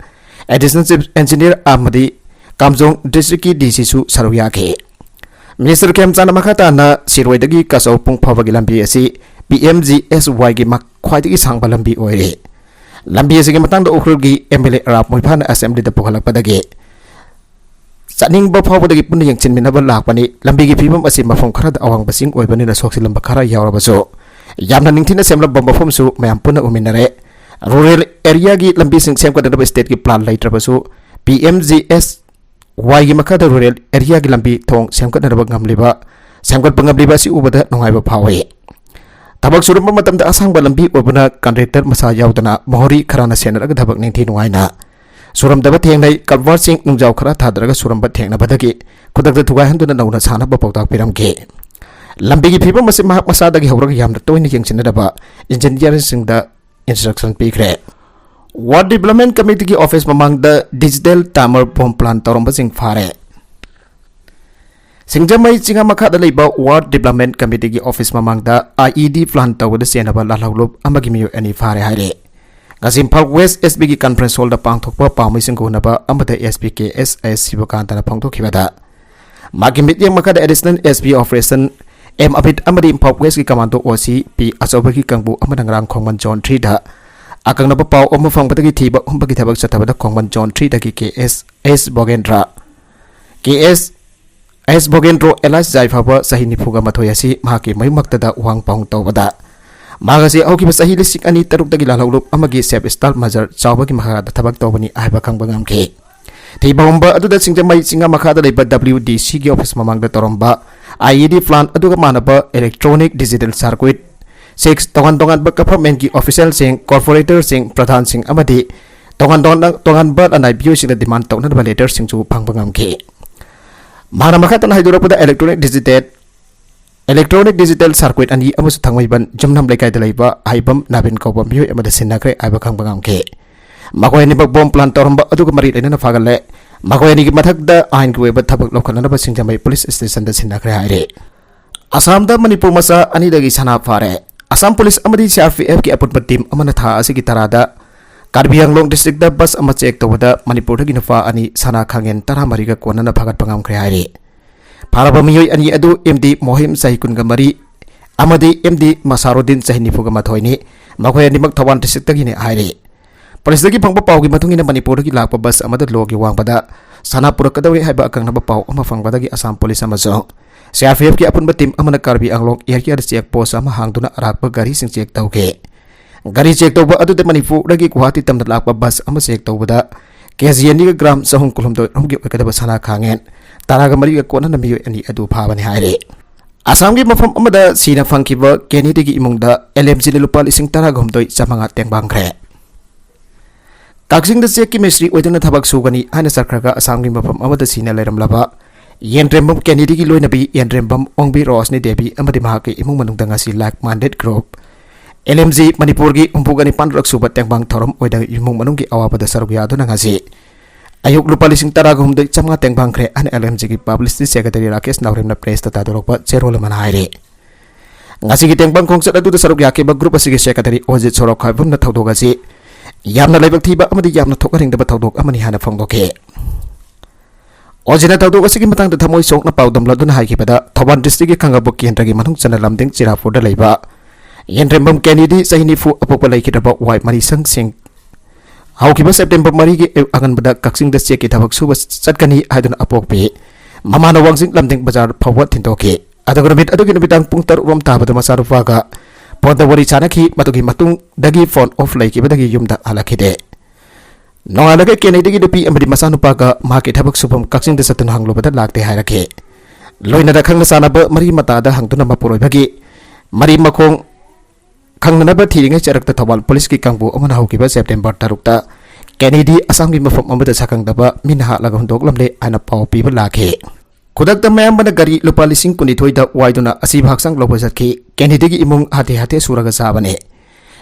additional chief engineer ꯑꯃꯗꯤ ꯀꯥꯝꯖꯣꯡ district ꯀꯤ D C ꯁꯨ ꯁꯔꯨꯛ ꯌꯥꯈꯤ꯫ Minister ꯈꯦꯝꯆꯥꯅ ꯃꯈꯥ ꯇꯥꯅ ꯁꯤꯔꯣꯏꯗꯒꯤ ꯀꯆꯧ ꯄꯨꯡ ꯐꯥꯎꯕꯒꯤ ꯂꯝꯕꯤ ꯑꯁꯤ P M G S Y ꯒꯤ ꯃ-, ꯈ꯭ꯋꯥꯏꯗꯒꯤ ꯁꯥꯡꯕ ꯂꯝꯕꯤ ꯑꯣꯏꯔꯤ꯫ ꯂꯝꯕꯤ ꯑꯁꯤꯒꯤ ꯃꯇꯥꯡꯗ ꯎꯈ꯭ꯔꯨꯜꯒꯤ M L A Ram ꯃꯣꯏꯕꯥꯅ assembly ꯗ ꯄꯨꯈꯠꯂꯛꯄꯗꯒꯤ ꯆꯠꯅꯤꯡꯕ ꯐꯥꯎꯕꯗꯒꯤ ꯄꯨꯟꯅ ꯌꯦꯡꯁꯤꯟꯃꯤꯟꯅꯕ ꯂꯥꯛꯄꯅꯤ꯫ ꯂꯝꯕꯤꯒꯤ ꯐꯤꯕꯝ ꯑꯁꯤ ꯃꯐꯝ ꯈꯔꯗ ꯑꯋꯥꯡꯕ ꯆꯤꯡ ꯑꯣꯏꯕꯅꯤꯅ ꯁꯣꯛꯆꯤꯜꯂꯝꯕ ꯈꯔ ꯌꯥꯎꯔꯕꯁꯨ, ꯌꯥꯝꯅ ꯅꯤꯡꯊꯤꯅ ꯁꯦꯝꯂꯝꯕ ꯃꯐꯝꯁꯨ ꯃꯌꯥꯝ ꯄꯨꯟꯅ ꯎꯃꯤꯟꯅꯔꯦ꯫ Rural area ꯒꯤ ꯂꯝꯕꯤꯁꯤꯡ ꯁꯦꯝꯒꯠꯅꯅꯕ state ꯀꯤ plan ꯂꯩꯇ꯭ꯔꯕꯁꯨ, P M G S Y ꯒꯤ ꯃꯈꯥꯗ rural area ꯒꯤ ꯂꯝꯕꯤ ꯊꯣꯡ ꯁꯦꯝꯒꯠꯅꯅꯕ ꯉꯝꯂꯤꯕ, ꯁꯦꯝꯒꯠꯄ ꯉꯝꯂꯤꯕ ꯑꯁꯤ ꯎꯕꯗ ꯅꯨꯡꯉꯥꯏꯕ ꯐꯥꯎꯏ꯫ ꯊꯕꯛ ꯁꯨꯔꯝꯕ ꯃꯇꯝꯗ ꯑꯁꯥꯡꯕ ꯂꯝꯕꯤ ꯑꯣꯏꯕꯅ contractor ꯃꯁꯥ ꯌꯥꯎꯗꯅ ꯃꯣꯍꯣꯔꯤ ꯈꯔꯅ ꯁꯦꯟꯅꯔꯒ ꯊꯕꯛ ꯅꯤꯡꯊꯤ ꯅꯨꯡꯉꯥꯏꯅ ꯁꯨꯔꯝꯗꯕ ꯊꯦꯡꯅꯩ꯫ Culvert ꯁꯤꯡ ꯅꯨꯡꯖꯥꯎ ꯈꯔ ꯊꯥꯗꯔꯒ ꯁꯨꯔꯝꯕ ꯊꯦꯡꯅꯕꯗꯒꯤ ꯈꯨꯗꯛꯇ ꯊꯨꯒꯥꯏꯍꯟꯗꯨꯅ ꯅꯧꯅ ꯁꯥꯅꯕ ꯄꯥꯎꯇꯥꯛ ꯄꯤꯔꯝꯈꯤ꯫ ꯂꯝꯕꯤꯒꯤ ꯐꯤꯕꯝ ꯑꯁꯤ ꯃꯍꯥꯛ ꯃꯁꯥꯗꯒꯤ ꯍꯧꯔꯒ ꯌꯥꯝꯅ ꯇꯣꯏꯅ ꯌꯦꯡꯁꯤꯟꯅꯅꯕ engineer ꯁꯤꯡꯗ instruction ꯄꯤꯈ꯭ꯔꯦ꯫ Ward Development Committee ꯒꯤ office ꯃꯃꯥꯡꯗ digital timer bomb plant ꯇꯧꯔꯝꯕꯁꯤꯡ ꯐꯥꯔꯦ꯫ ꯁꯤꯡꯖꯃꯩ ꯆꯤꯡꯉꯥ ꯃꯈꯥꯗ ꯂꯩꯕ Ward Development Committee ꯒꯤ office ꯃꯃꯥꯡꯗ I E D plant ꯇꯧꯕꯗ ꯆꯦꯟꯅꯕ ꯂꯥꯜꯍꯧꯂꯨꯞ ꯑꯃꯒꯤ ꯃꯤꯑꯣꯏ ꯑꯅꯤ ꯐꯥꯔꯦ ꯍꯥꯏꯔꯦ꯫ ꯉꯁꯤ ꯏꯝꯐꯥꯜ West S P ꯒꯤ conference hall ꯗ ꯄꯥꯡꯊꯣꯛꯄ ꯄꯥꯎꯃꯤꯁꯤꯡꯒ ꯎꯅꯕ ꯑꯃꯗ S P K S ꯑꯦꯁ ꯁꯤꯕꯀꯥꯟꯇꯅ ꯐꯣꯡꯗꯣꯛꯈꯤꯕꯗ, ꯃꯍꯥꯛꯀꯤ ꯃꯤꯠꯌꯦꯡ ꯃꯈꯥꯗ additional S P operation M Abid ꯑꯃꯗꯤ ꯏꯝꯐꯥꯜ West ꯀꯤ commando O C P ꯑꯆꯧꯕꯒꯤ ꯀꯥꯡꯕꯨ ꯑꯃꯅ ꯉꯔꯥꯡ ꯈꯣꯡꯃꯟ zone three ꯗ ꯑꯀꯛꯅꯕ ꯄꯥꯎ ꯑꯃ ꯐꯪꯕꯗꯒꯤ ꯊꯤꯕ ꯍꯨꯝꯕꯒꯤ ꯊꯕꯛ ꯆꯠꯊꯕꯗ ꯈꯣꯡꯃꯟ zone three ꯗꯒꯤ K S ꯑꯦꯁ ꯚꯣꯒꯦꯟꯗ꯭ꯔ, K S ꯑꯦꯁ ꯚꯣꯒꯦꯟꯗ꯭ꯔꯣ alias ꯌꯥꯏꯐꯕ ꯆꯍꯤ ꯅꯤꯐꯨꯒ ꯃꯥꯊꯣꯏ ꯑꯁꯤ ꯃꯍꯥꯛꯀꯤ ꯃꯌꯨꯝꯃꯛꯇꯗ ꯋꯥꯍꯪ ꯄꯥꯎꯍꯪ ꯇꯧꯕꯗ, ꯃꯍꯥꯛ ꯑꯁꯤ ꯍꯧꯈꯤꯕ ꯆꯍꯤ ꯂꯤꯁꯤꯡ ꯑꯅꯤ ꯇꯔꯨꯛꯇꯒꯤ ꯂꯥꯜꯍꯧꯂꯨꯞ ꯑꯃꯒꯤ sub star major ꯆꯥꯎꯕꯒꯤ ꯃꯈꯥꯗ ꯊꯕꯛ ꯇꯧꯕꯅꯤ ꯍꯥꯏꯕ ꯈꯪꯕ ꯉꯝꯈꯤ꯫ ꯊꯤꯕ ꯍꯨꯝꯕ ꯑꯗꯨꯗ ꯁꯤꯡꯖꯃꯩ ꯆꯤꯡꯉꯥ ꯃꯈꯥꯗ ꯂꯩꯕ W D C ꯒꯤ office ꯃꯃꯥꯡꯗ ꯇꯧꯔꯝꯕ I E D plant ꯑꯗꯨꯒ ꯃꯥꯟꯅꯕ electronic digital circuit, six ꯇꯣꯉꯥꯟ ꯇꯣꯉꯥꯟꯕ government ꯀꯤ official ꯁꯤꯡ, corporator ꯁꯤꯡ, ꯄ꯭ꯔꯙꯥꯟꯁꯤꯡ ꯑꯃꯗꯤ ꯇꯣꯉꯥꯟ ꯇꯣꯉꯥꯟꯕ ꯂꯅꯥꯏ ꯃꯤꯑꯣꯏꯁꯤꯡꯅ ꯗꯤꯃꯥꯟ ꯇꯧꯅꯅꯕ ꯂꯦꯇꯔꯁꯤꯡꯁꯨ ꯐꯪꯕ ꯉꯝꯈꯤ꯫ ꯃꯍꯥꯛꯅ ꯃꯈꯥ ꯇꯥꯅ ꯍꯥꯏꯗꯣꯔꯛꯄꯗ, electronic digital electronic digital circuit ꯑꯅꯤ ꯑꯃꯁꯨ ꯊꯥꯡꯃꯩꯕꯟ ꯖꯨꯝꯅꯥꯝ ꯂꯩꯀꯥꯏꯗ ꯂꯩꯕ ꯍꯩꯕꯝ ꯅꯥꯕꯤꯟ ꯀꯧꯕ ꯃꯤꯑꯣꯏ ꯑꯃꯗ ꯁꯤꯟꯅꯈ꯭ꯔꯦ ꯍꯥꯏꯕ ꯈꯪꯕ ꯉꯝꯈꯤ꯫ ꯃꯈꯣꯏ ꯑꯅꯤꯃꯛ ꯕꯣꯝ ꯄ꯭ꯂꯥꯟ ꯇꯧꯔꯝꯕ ꯑꯗꯨꯒ ꯃꯔꯤ ꯂꯩꯅꯅ ꯐꯥꯒꯠꯂꯦ꯫ ꯃꯈꯣꯏ ꯑꯅꯤꯒꯤ ꯃꯊꯛꯇ ꯑꯥꯏꯟꯒꯤ ꯑꯣꯏꯕ ꯊꯕꯛ ꯂꯧꯈꯠꯅꯅꯕ ꯁꯤꯡꯖꯃꯩ ꯄꯨꯂꯤꯁ ꯁ꯭ꯇꯦꯁꯟꯗ ꯁꯤꯟꯅꯈ꯭ꯔꯦ ꯍꯥꯏꯔꯤ꯫ ꯑꯁꯥꯝꯗ ꯃꯅꯤꯄꯨꯔ ꯃꯆꯥ ꯑꯅꯤꯗꯒꯤ ꯁꯅꯥ ꯐꯥꯔꯦ꯫ ꯑꯁꯥꯝ ꯄꯨꯂꯤꯁ ꯑꯃꯗꯤ ꯁꯤ ꯑꯥꯔ ꯄꯤ ꯑꯦꯐꯀꯤ ꯑꯄꯨꯟꯕ ꯇꯤꯝ ꯑꯃꯅ ꯊꯥ ꯑꯁꯤꯒꯤ ꯇꯔꯥꯗ ꯀꯥꯔꯕꯤ ꯑꯪꯂꯣꯡ ꯗꯤꯁꯇ꯭ꯔꯤꯛꯇ ꯕꯁ ꯑꯃ ꯆꯦꯛ ꯇꯧꯕꯗ ꯃꯅꯤꯄꯨꯔꯗꯒꯤ ꯅꯨꯄꯥ ꯑꯅꯤ ꯁꯅꯥ ꯈꯥꯡꯉꯦꯟ ꯇꯔꯥꯃꯔꯤꯒ ꯀꯣꯟꯅꯅ ꯐꯥꯒꯠꯄ ꯉꯝꯈ꯭ꯔꯦ ꯍꯥꯏꯔꯤ꯫ ꯐꯥꯔꯕ ꯃꯤꯑꯣꯏ ꯑꯅꯤ ꯑꯗꯨ ꯑꯦꯝ ꯗꯤ ꯃꯣꯍꯤꯝ, ꯆꯍꯤ ꯀꯨꯟꯒ ꯃꯔꯤ, ꯑꯃꯗꯤ ꯑꯦꯝ ꯗꯤ ꯃꯁꯥꯔꯨꯗꯤꯟ, ꯆꯍꯤ ꯅꯤꯐꯨꯒ ꯃꯥꯊꯣꯏꯅꯤ꯫ ꯃꯈꯣꯏ ꯑꯅꯤꯃꯛ ꯊꯧꯕꯥꯜ ꯗꯤꯁꯇ꯭ꯔꯤꯛꯇꯒꯤꯅꯤ ꯍꯥꯏꯔꯤ꯫ ꯄꯨꯂꯤꯁꯇꯒꯤ ꯐꯪꯕ ꯄꯥꯎꯒꯤ ꯃꯇꯨꯡ ꯏꯟꯅ, ꯃꯅꯤꯄꯨꯔꯗꯒꯤ ꯂꯥꯛꯄ ꯕꯁ ꯑꯃꯗ ꯂꯣꯒꯤ ꯋꯥꯡꯃꯗ ꯁꯅꯥ ꯄꯨꯔꯛꯀꯗꯧꯔꯤ ꯍꯥꯏꯕ ꯑꯀꯛꯅꯕ ꯄꯥꯎ ꯑꯃ ꯐꯪꯕꯗꯒꯤ ꯑꯁꯥꯝ ꯄꯨꯂꯤꯁ ꯑꯃꯁꯨꯡ ꯁꯤ ꯑꯥꯔ ꯄꯤ ꯑꯦꯐꯀꯤ ꯑꯄꯨꯟꯕ ꯇꯤꯝ ꯑꯃꯅ ꯀꯥꯔꯕꯤ ꯑꯪꯂꯣꯡ ꯑꯦꯔꯤꯌꯥꯗ ꯆꯦꯛ ꯄꯣꯁ ꯑꯃ ꯍꯥꯡꯗꯨꯅ ꯑꯔꯥꯛꯄ ꯒꯥꯔꯤꯁꯤꯡ ꯆꯦꯛ ꯇꯧꯈꯤ꯫ ꯒꯥꯔꯤ ꯆꯦꯛ ꯇꯧꯕ ꯑꯗꯨꯗ ꯃꯅꯤꯄꯨꯔꯗꯒꯤ ꯒꯨꯋꯥꯍꯥꯇꯤ ꯇꯝꯅ ꯂꯥꯛꯄ ꯕꯁ ꯑꯃ ꯆꯦꯛ ꯇꯧꯕꯗ ꯀꯦ ꯖꯤ ꯑꯅꯤꯒ ꯒ꯭ꯔꯥꯝ ꯆꯍꯨꯝ ꯀꯨꯟꯍꯨꯝꯗꯣꯏ ꯔꯣꯝꯒꯤ ꯑꯣꯏꯒꯗꯕ ꯁꯅꯥ ꯈꯥꯡꯉꯦꯟ ꯇꯔꯥꯒ ꯃꯔꯤꯒ ꯀꯣꯟꯅꯅ ꯃꯤꯑꯣꯏ ꯑꯅꯤ ꯑꯗꯨ ꯐꯥꯕꯅꯤ ꯍꯥꯏꯔꯤ꯫ ꯑꯁꯥꯝꯒꯤ ꯃꯐꯝ ꯑꯃꯗ ꯁꯤꯅ ꯐꯪꯈꯤꯕ ꯀꯦꯅꯦꯗꯤꯒꯤ ꯏꯃꯨꯡꯗ ꯑꯦꯜ ꯑꯦꯝ ꯖꯤꯅ ꯂꯨꯄꯥ ꯂꯤꯁꯤꯡ ꯇꯔꯥꯒ ꯍꯨꯝꯗꯣꯏ ꯆꯥꯃꯉꯥ ꯇꯦꯡꯕꯥꯡꯈ꯭ꯔꯦ꯫ ꯀꯛꯆꯤꯡꯗ ꯆꯦꯛꯀꯤ ꯃꯤꯁꯇ꯭ꯔꯤ ꯑꯣꯏꯗꯨꯅ ꯊꯕꯛ ꯁꯨꯒꯅꯤ ꯍꯥꯏꯅ ꯆꯠꯈ꯭ꯔꯒ ꯑꯁꯥꯝꯒꯤ ꯃꯐꯝ ꯑꯃꯗ ꯁꯤꯅ ꯂꯩꯔꯝꯂꯕ ꯌꯦꯟꯗ꯭ꯔꯦꯝꯕꯝ ꯀꯦꯅꯦꯗꯤꯒꯤ ꯂꯣꯏꯅꯕꯤ ꯌꯦꯟꯗ꯭ꯔꯦꯝꯕꯝ ꯑꯣꯡꯕꯤ ꯔꯣꯁꯅꯤ ꯗꯦꯕꯤ ꯑꯃꯗꯤ ꯃꯍꯥꯛꯀꯤ ꯏꯃꯨꯡ ꯃꯅꯨꯡꯗ ꯉꯁꯤ like minded group L M G ꯃꯅꯤꯄꯨꯔꯒꯤ ꯍꯨꯝꯐꯨꯒ ꯅꯤꯄꯥꯟꯔꯛ ꯁꯨꯕ ꯇꯦꯡꯕꯥꯡ ꯊꯧꯔꯝ ꯑꯣꯏꯅ ꯏꯃꯨꯡ ꯃꯅꯨꯡꯒꯤ ꯑꯋꯥꯕꯗ ꯁꯔꯨꯛ ꯌꯥꯗꯨꯅ ꯉꯁꯤ ꯑꯌꯨꯛ ꯂꯨꯄꯥ ꯂꯤꯁꯤꯡ ꯇꯔꯥꯒ ꯍꯨꯝꯗꯣꯏ ꯆꯥꯝꯃꯉꯥ ꯇꯦꯡꯕꯥꯡꯈ꯭ꯔꯦ ꯍꯥꯏꯅ ꯑꯦꯜ ꯑꯦꯝ ꯖꯤꯒꯤ ꯄꯕ꯭ꯂꯤꯁꯤꯇꯤ ꯁꯦꯀ꯭ꯔꯦꯇꯔꯤ ꯔꯥꯀꯦꯁ ꯅꯥꯎꯔꯦꯝꯅ ꯄ꯭ꯔꯦꯁꯇ ꯊꯥꯗꯣꯔꯛꯄ ꯆꯦꯔꯣꯜ ꯑꯃꯅ ꯍꯥꯏꯔꯤ꯫ ꯉꯁꯤꯒꯤ ꯇꯦꯡꯕꯥꯡ ꯈꯣꯡꯆꯠ ꯑꯗꯨꯗ ꯁꯔꯨꯛ ꯌꯥꯈꯤꯕ ꯒ꯭ꯔꯨꯞ ꯑꯁꯤꯒꯤ ꯁꯦꯀ꯭ꯔꯦꯇꯔꯤ ꯑꯣꯖꯤꯠ ꯁꯣꯔꯣꯛꯈꯥꯏꯕꯝꯅ ꯊꯧꯗꯣꯛ ꯑꯁꯤ ꯌꯥꯝꯅ ꯂꯥꯏꯕꯛ ꯊꯤꯕ ꯑꯃꯗꯤ ꯌꯥꯝꯅ ꯊꯣꯛꯍꯟꯅꯤꯡꯗꯕ ꯊꯧꯗꯣꯛ ꯑꯃꯅꯤ ꯍꯥꯏꯅ ꯐꯣꯡꯗꯣꯛꯈꯤ꯫ ꯑꯣꯖꯤꯠꯅ ꯊꯧꯗꯣꯛ ꯑꯁꯤꯒꯤ ꯃꯇꯥꯡꯗ ꯊꯃꯣꯏ ꯁꯣꯛꯅ ꯄꯥꯎꯗꯝꯂꯗꯨꯅ ꯍꯥꯏꯈꯤꯕꯗ, ꯊꯧꯕꯥꯜ ꯗꯤꯁꯇ꯭ꯔꯤꯛꯀꯤ ꯈꯥꯡꯉꯕꯣꯛ ꯀꯦꯟꯗ꯭ꯔꯒꯤ ꯃꯅꯨꯡ ꯆꯟꯅ ꯂꯝꯗꯤꯡ ꯆꯤꯔꯥꯄꯨꯔꯗ ꯂꯩꯕ ꯌꯦꯟꯗ꯭ꯔꯦꯝꯕꯝ ꯀꯦꯅꯤꯗꯤ, ꯆꯍꯤ ꯅꯤꯐꯨ, ꯑꯄꯣꯛꯄ ꯂꯩꯈꯤꯗ꯭ꯔꯕ ꯋꯥꯏ ꯃꯔꯤꯁꯪ ꯁꯤꯡ, ꯍꯧꯈꯤꯕ ꯁꯦꯞꯇꯦꯝꯕꯔ ꯃꯔꯤꯒꯤ ꯑꯌꯨꯛ ꯑꯉꯟꯕꯗ ꯀꯛꯆꯤꯡꯗ ꯆꯦꯛꯀꯤ ꯊꯕꯛ ꯁꯨꯕ ꯆꯠꯀꯅꯤ ꯍꯥꯏꯗꯨꯅ ꯑꯄꯣꯛꯄꯤ ꯃꯃꯥꯅ ꯋꯥꯡꯖꯤꯡ ꯂꯝꯗꯤꯡ ꯕꯖꯥꯔ ꯐꯥꯎꯕ ꯊꯤꯟꯗꯣꯛꯈꯤ꯫ ꯑꯗꯨꯒ ꯅꯨꯃꯤꯠ ꯑꯗꯨꯒꯤ ꯅꯨꯃꯤꯗꯥꯡ ꯄꯨꯡ ꯇꯔꯨꯛ ꯔꯣꯝ ꯇꯥꯕꯗ ꯃꯆꯥꯅꯨꯄꯥꯒ ꯐꯣꯟꯗ ꯋꯥꯔꯤ ꯁꯥꯟꯅꯈꯤ꯫ ꯃꯗꯨꯒꯤ ꯃꯇꯨꯡꯗꯒꯤ ꯐꯣꯟ ꯑꯣꯐ ꯂꯩꯈꯤꯕꯗꯒꯤ ꯌꯨꯝꯗ ꯍꯜꯂꯛꯈꯤꯗꯦ꯫ ꯅꯣꯡꯉꯥꯜꯂꯒ ꯀꯦꯅꯦꯗꯤꯒꯤ ꯅꯨꯄꯤ ꯑꯃꯗꯤ ꯃꯆꯥꯅꯨꯄꯥꯒ ꯃꯍꯥꯛꯀꯤ ꯊꯕꯛ ꯁꯨꯐꯝ ꯀꯛꯆꯤꯡꯗ ꯆꯠꯇꯨꯅ ꯍꯪꯂꯨꯕꯗ ꯂꯥꯛꯇꯦ ꯍꯥꯏꯔꯛꯈꯤ꯫ ꯂꯣꯏꯅꯅ ꯈꯪꯅ ꯆꯥꯟꯅꯕ ꯃꯔꯤ ꯃꯇꯥꯗ ꯍꯪꯗꯨꯅ ꯃꯄꯨꯔꯣꯏꯕꯒꯤ ꯃꯔꯤ ꯃꯈꯣꯡ ꯈꯪꯅꯅꯕ ꯊꯤꯔꯤꯉꯩ ꯆꯔꯛꯇ ꯊꯧꯕꯥꯜ ꯄꯨꯂꯤꯁꯀꯤ ꯀꯥꯡꯕꯨ ꯑꯃꯅ ꯍꯧꯈꯤꯕ ꯁꯦꯞꯇꯦꯝꯕꯔ ꯇꯔꯨꯛꯇ ꯀꯦꯅꯦꯗꯤ ꯑꯁꯥꯝꯒꯤ ꯃꯐꯝ ꯑꯃꯗ ꯁꯛꯈꯪꯗꯕ ꯃꯤꯅ ꯍꯥꯠꯂꯒ ꯍꯨꯟꯗꯣꯛꯂꯝꯂꯦ ꯍꯥꯏꯅ ꯄꯥꯎ ꯄꯤꯕ ꯂꯥꯛꯈꯤ꯫ ꯈꯨꯗꯛꯇ ꯃꯌꯥꯝꯕꯅ ꯒꯥꯔꯤ ꯂꯨꯄꯥ ꯂꯤꯁꯤꯡ ꯀꯨꯟꯅꯤꯊꯣꯏꯗ ꯋꯥꯏꯗꯨꯅ ꯑꯁꯤꯕ ꯍꯛꯆꯥꯡ ꯂꯧꯕ ꯆꯠꯈꯤ꯫ ꯀꯦꯅꯦꯗꯤꯒꯤ ꯏꯃꯨꯡ ꯍꯥꯇꯦ ꯍꯥꯇꯦ ꯁꯨꯔꯒ ꯆꯥꯕꯅꯤ꯫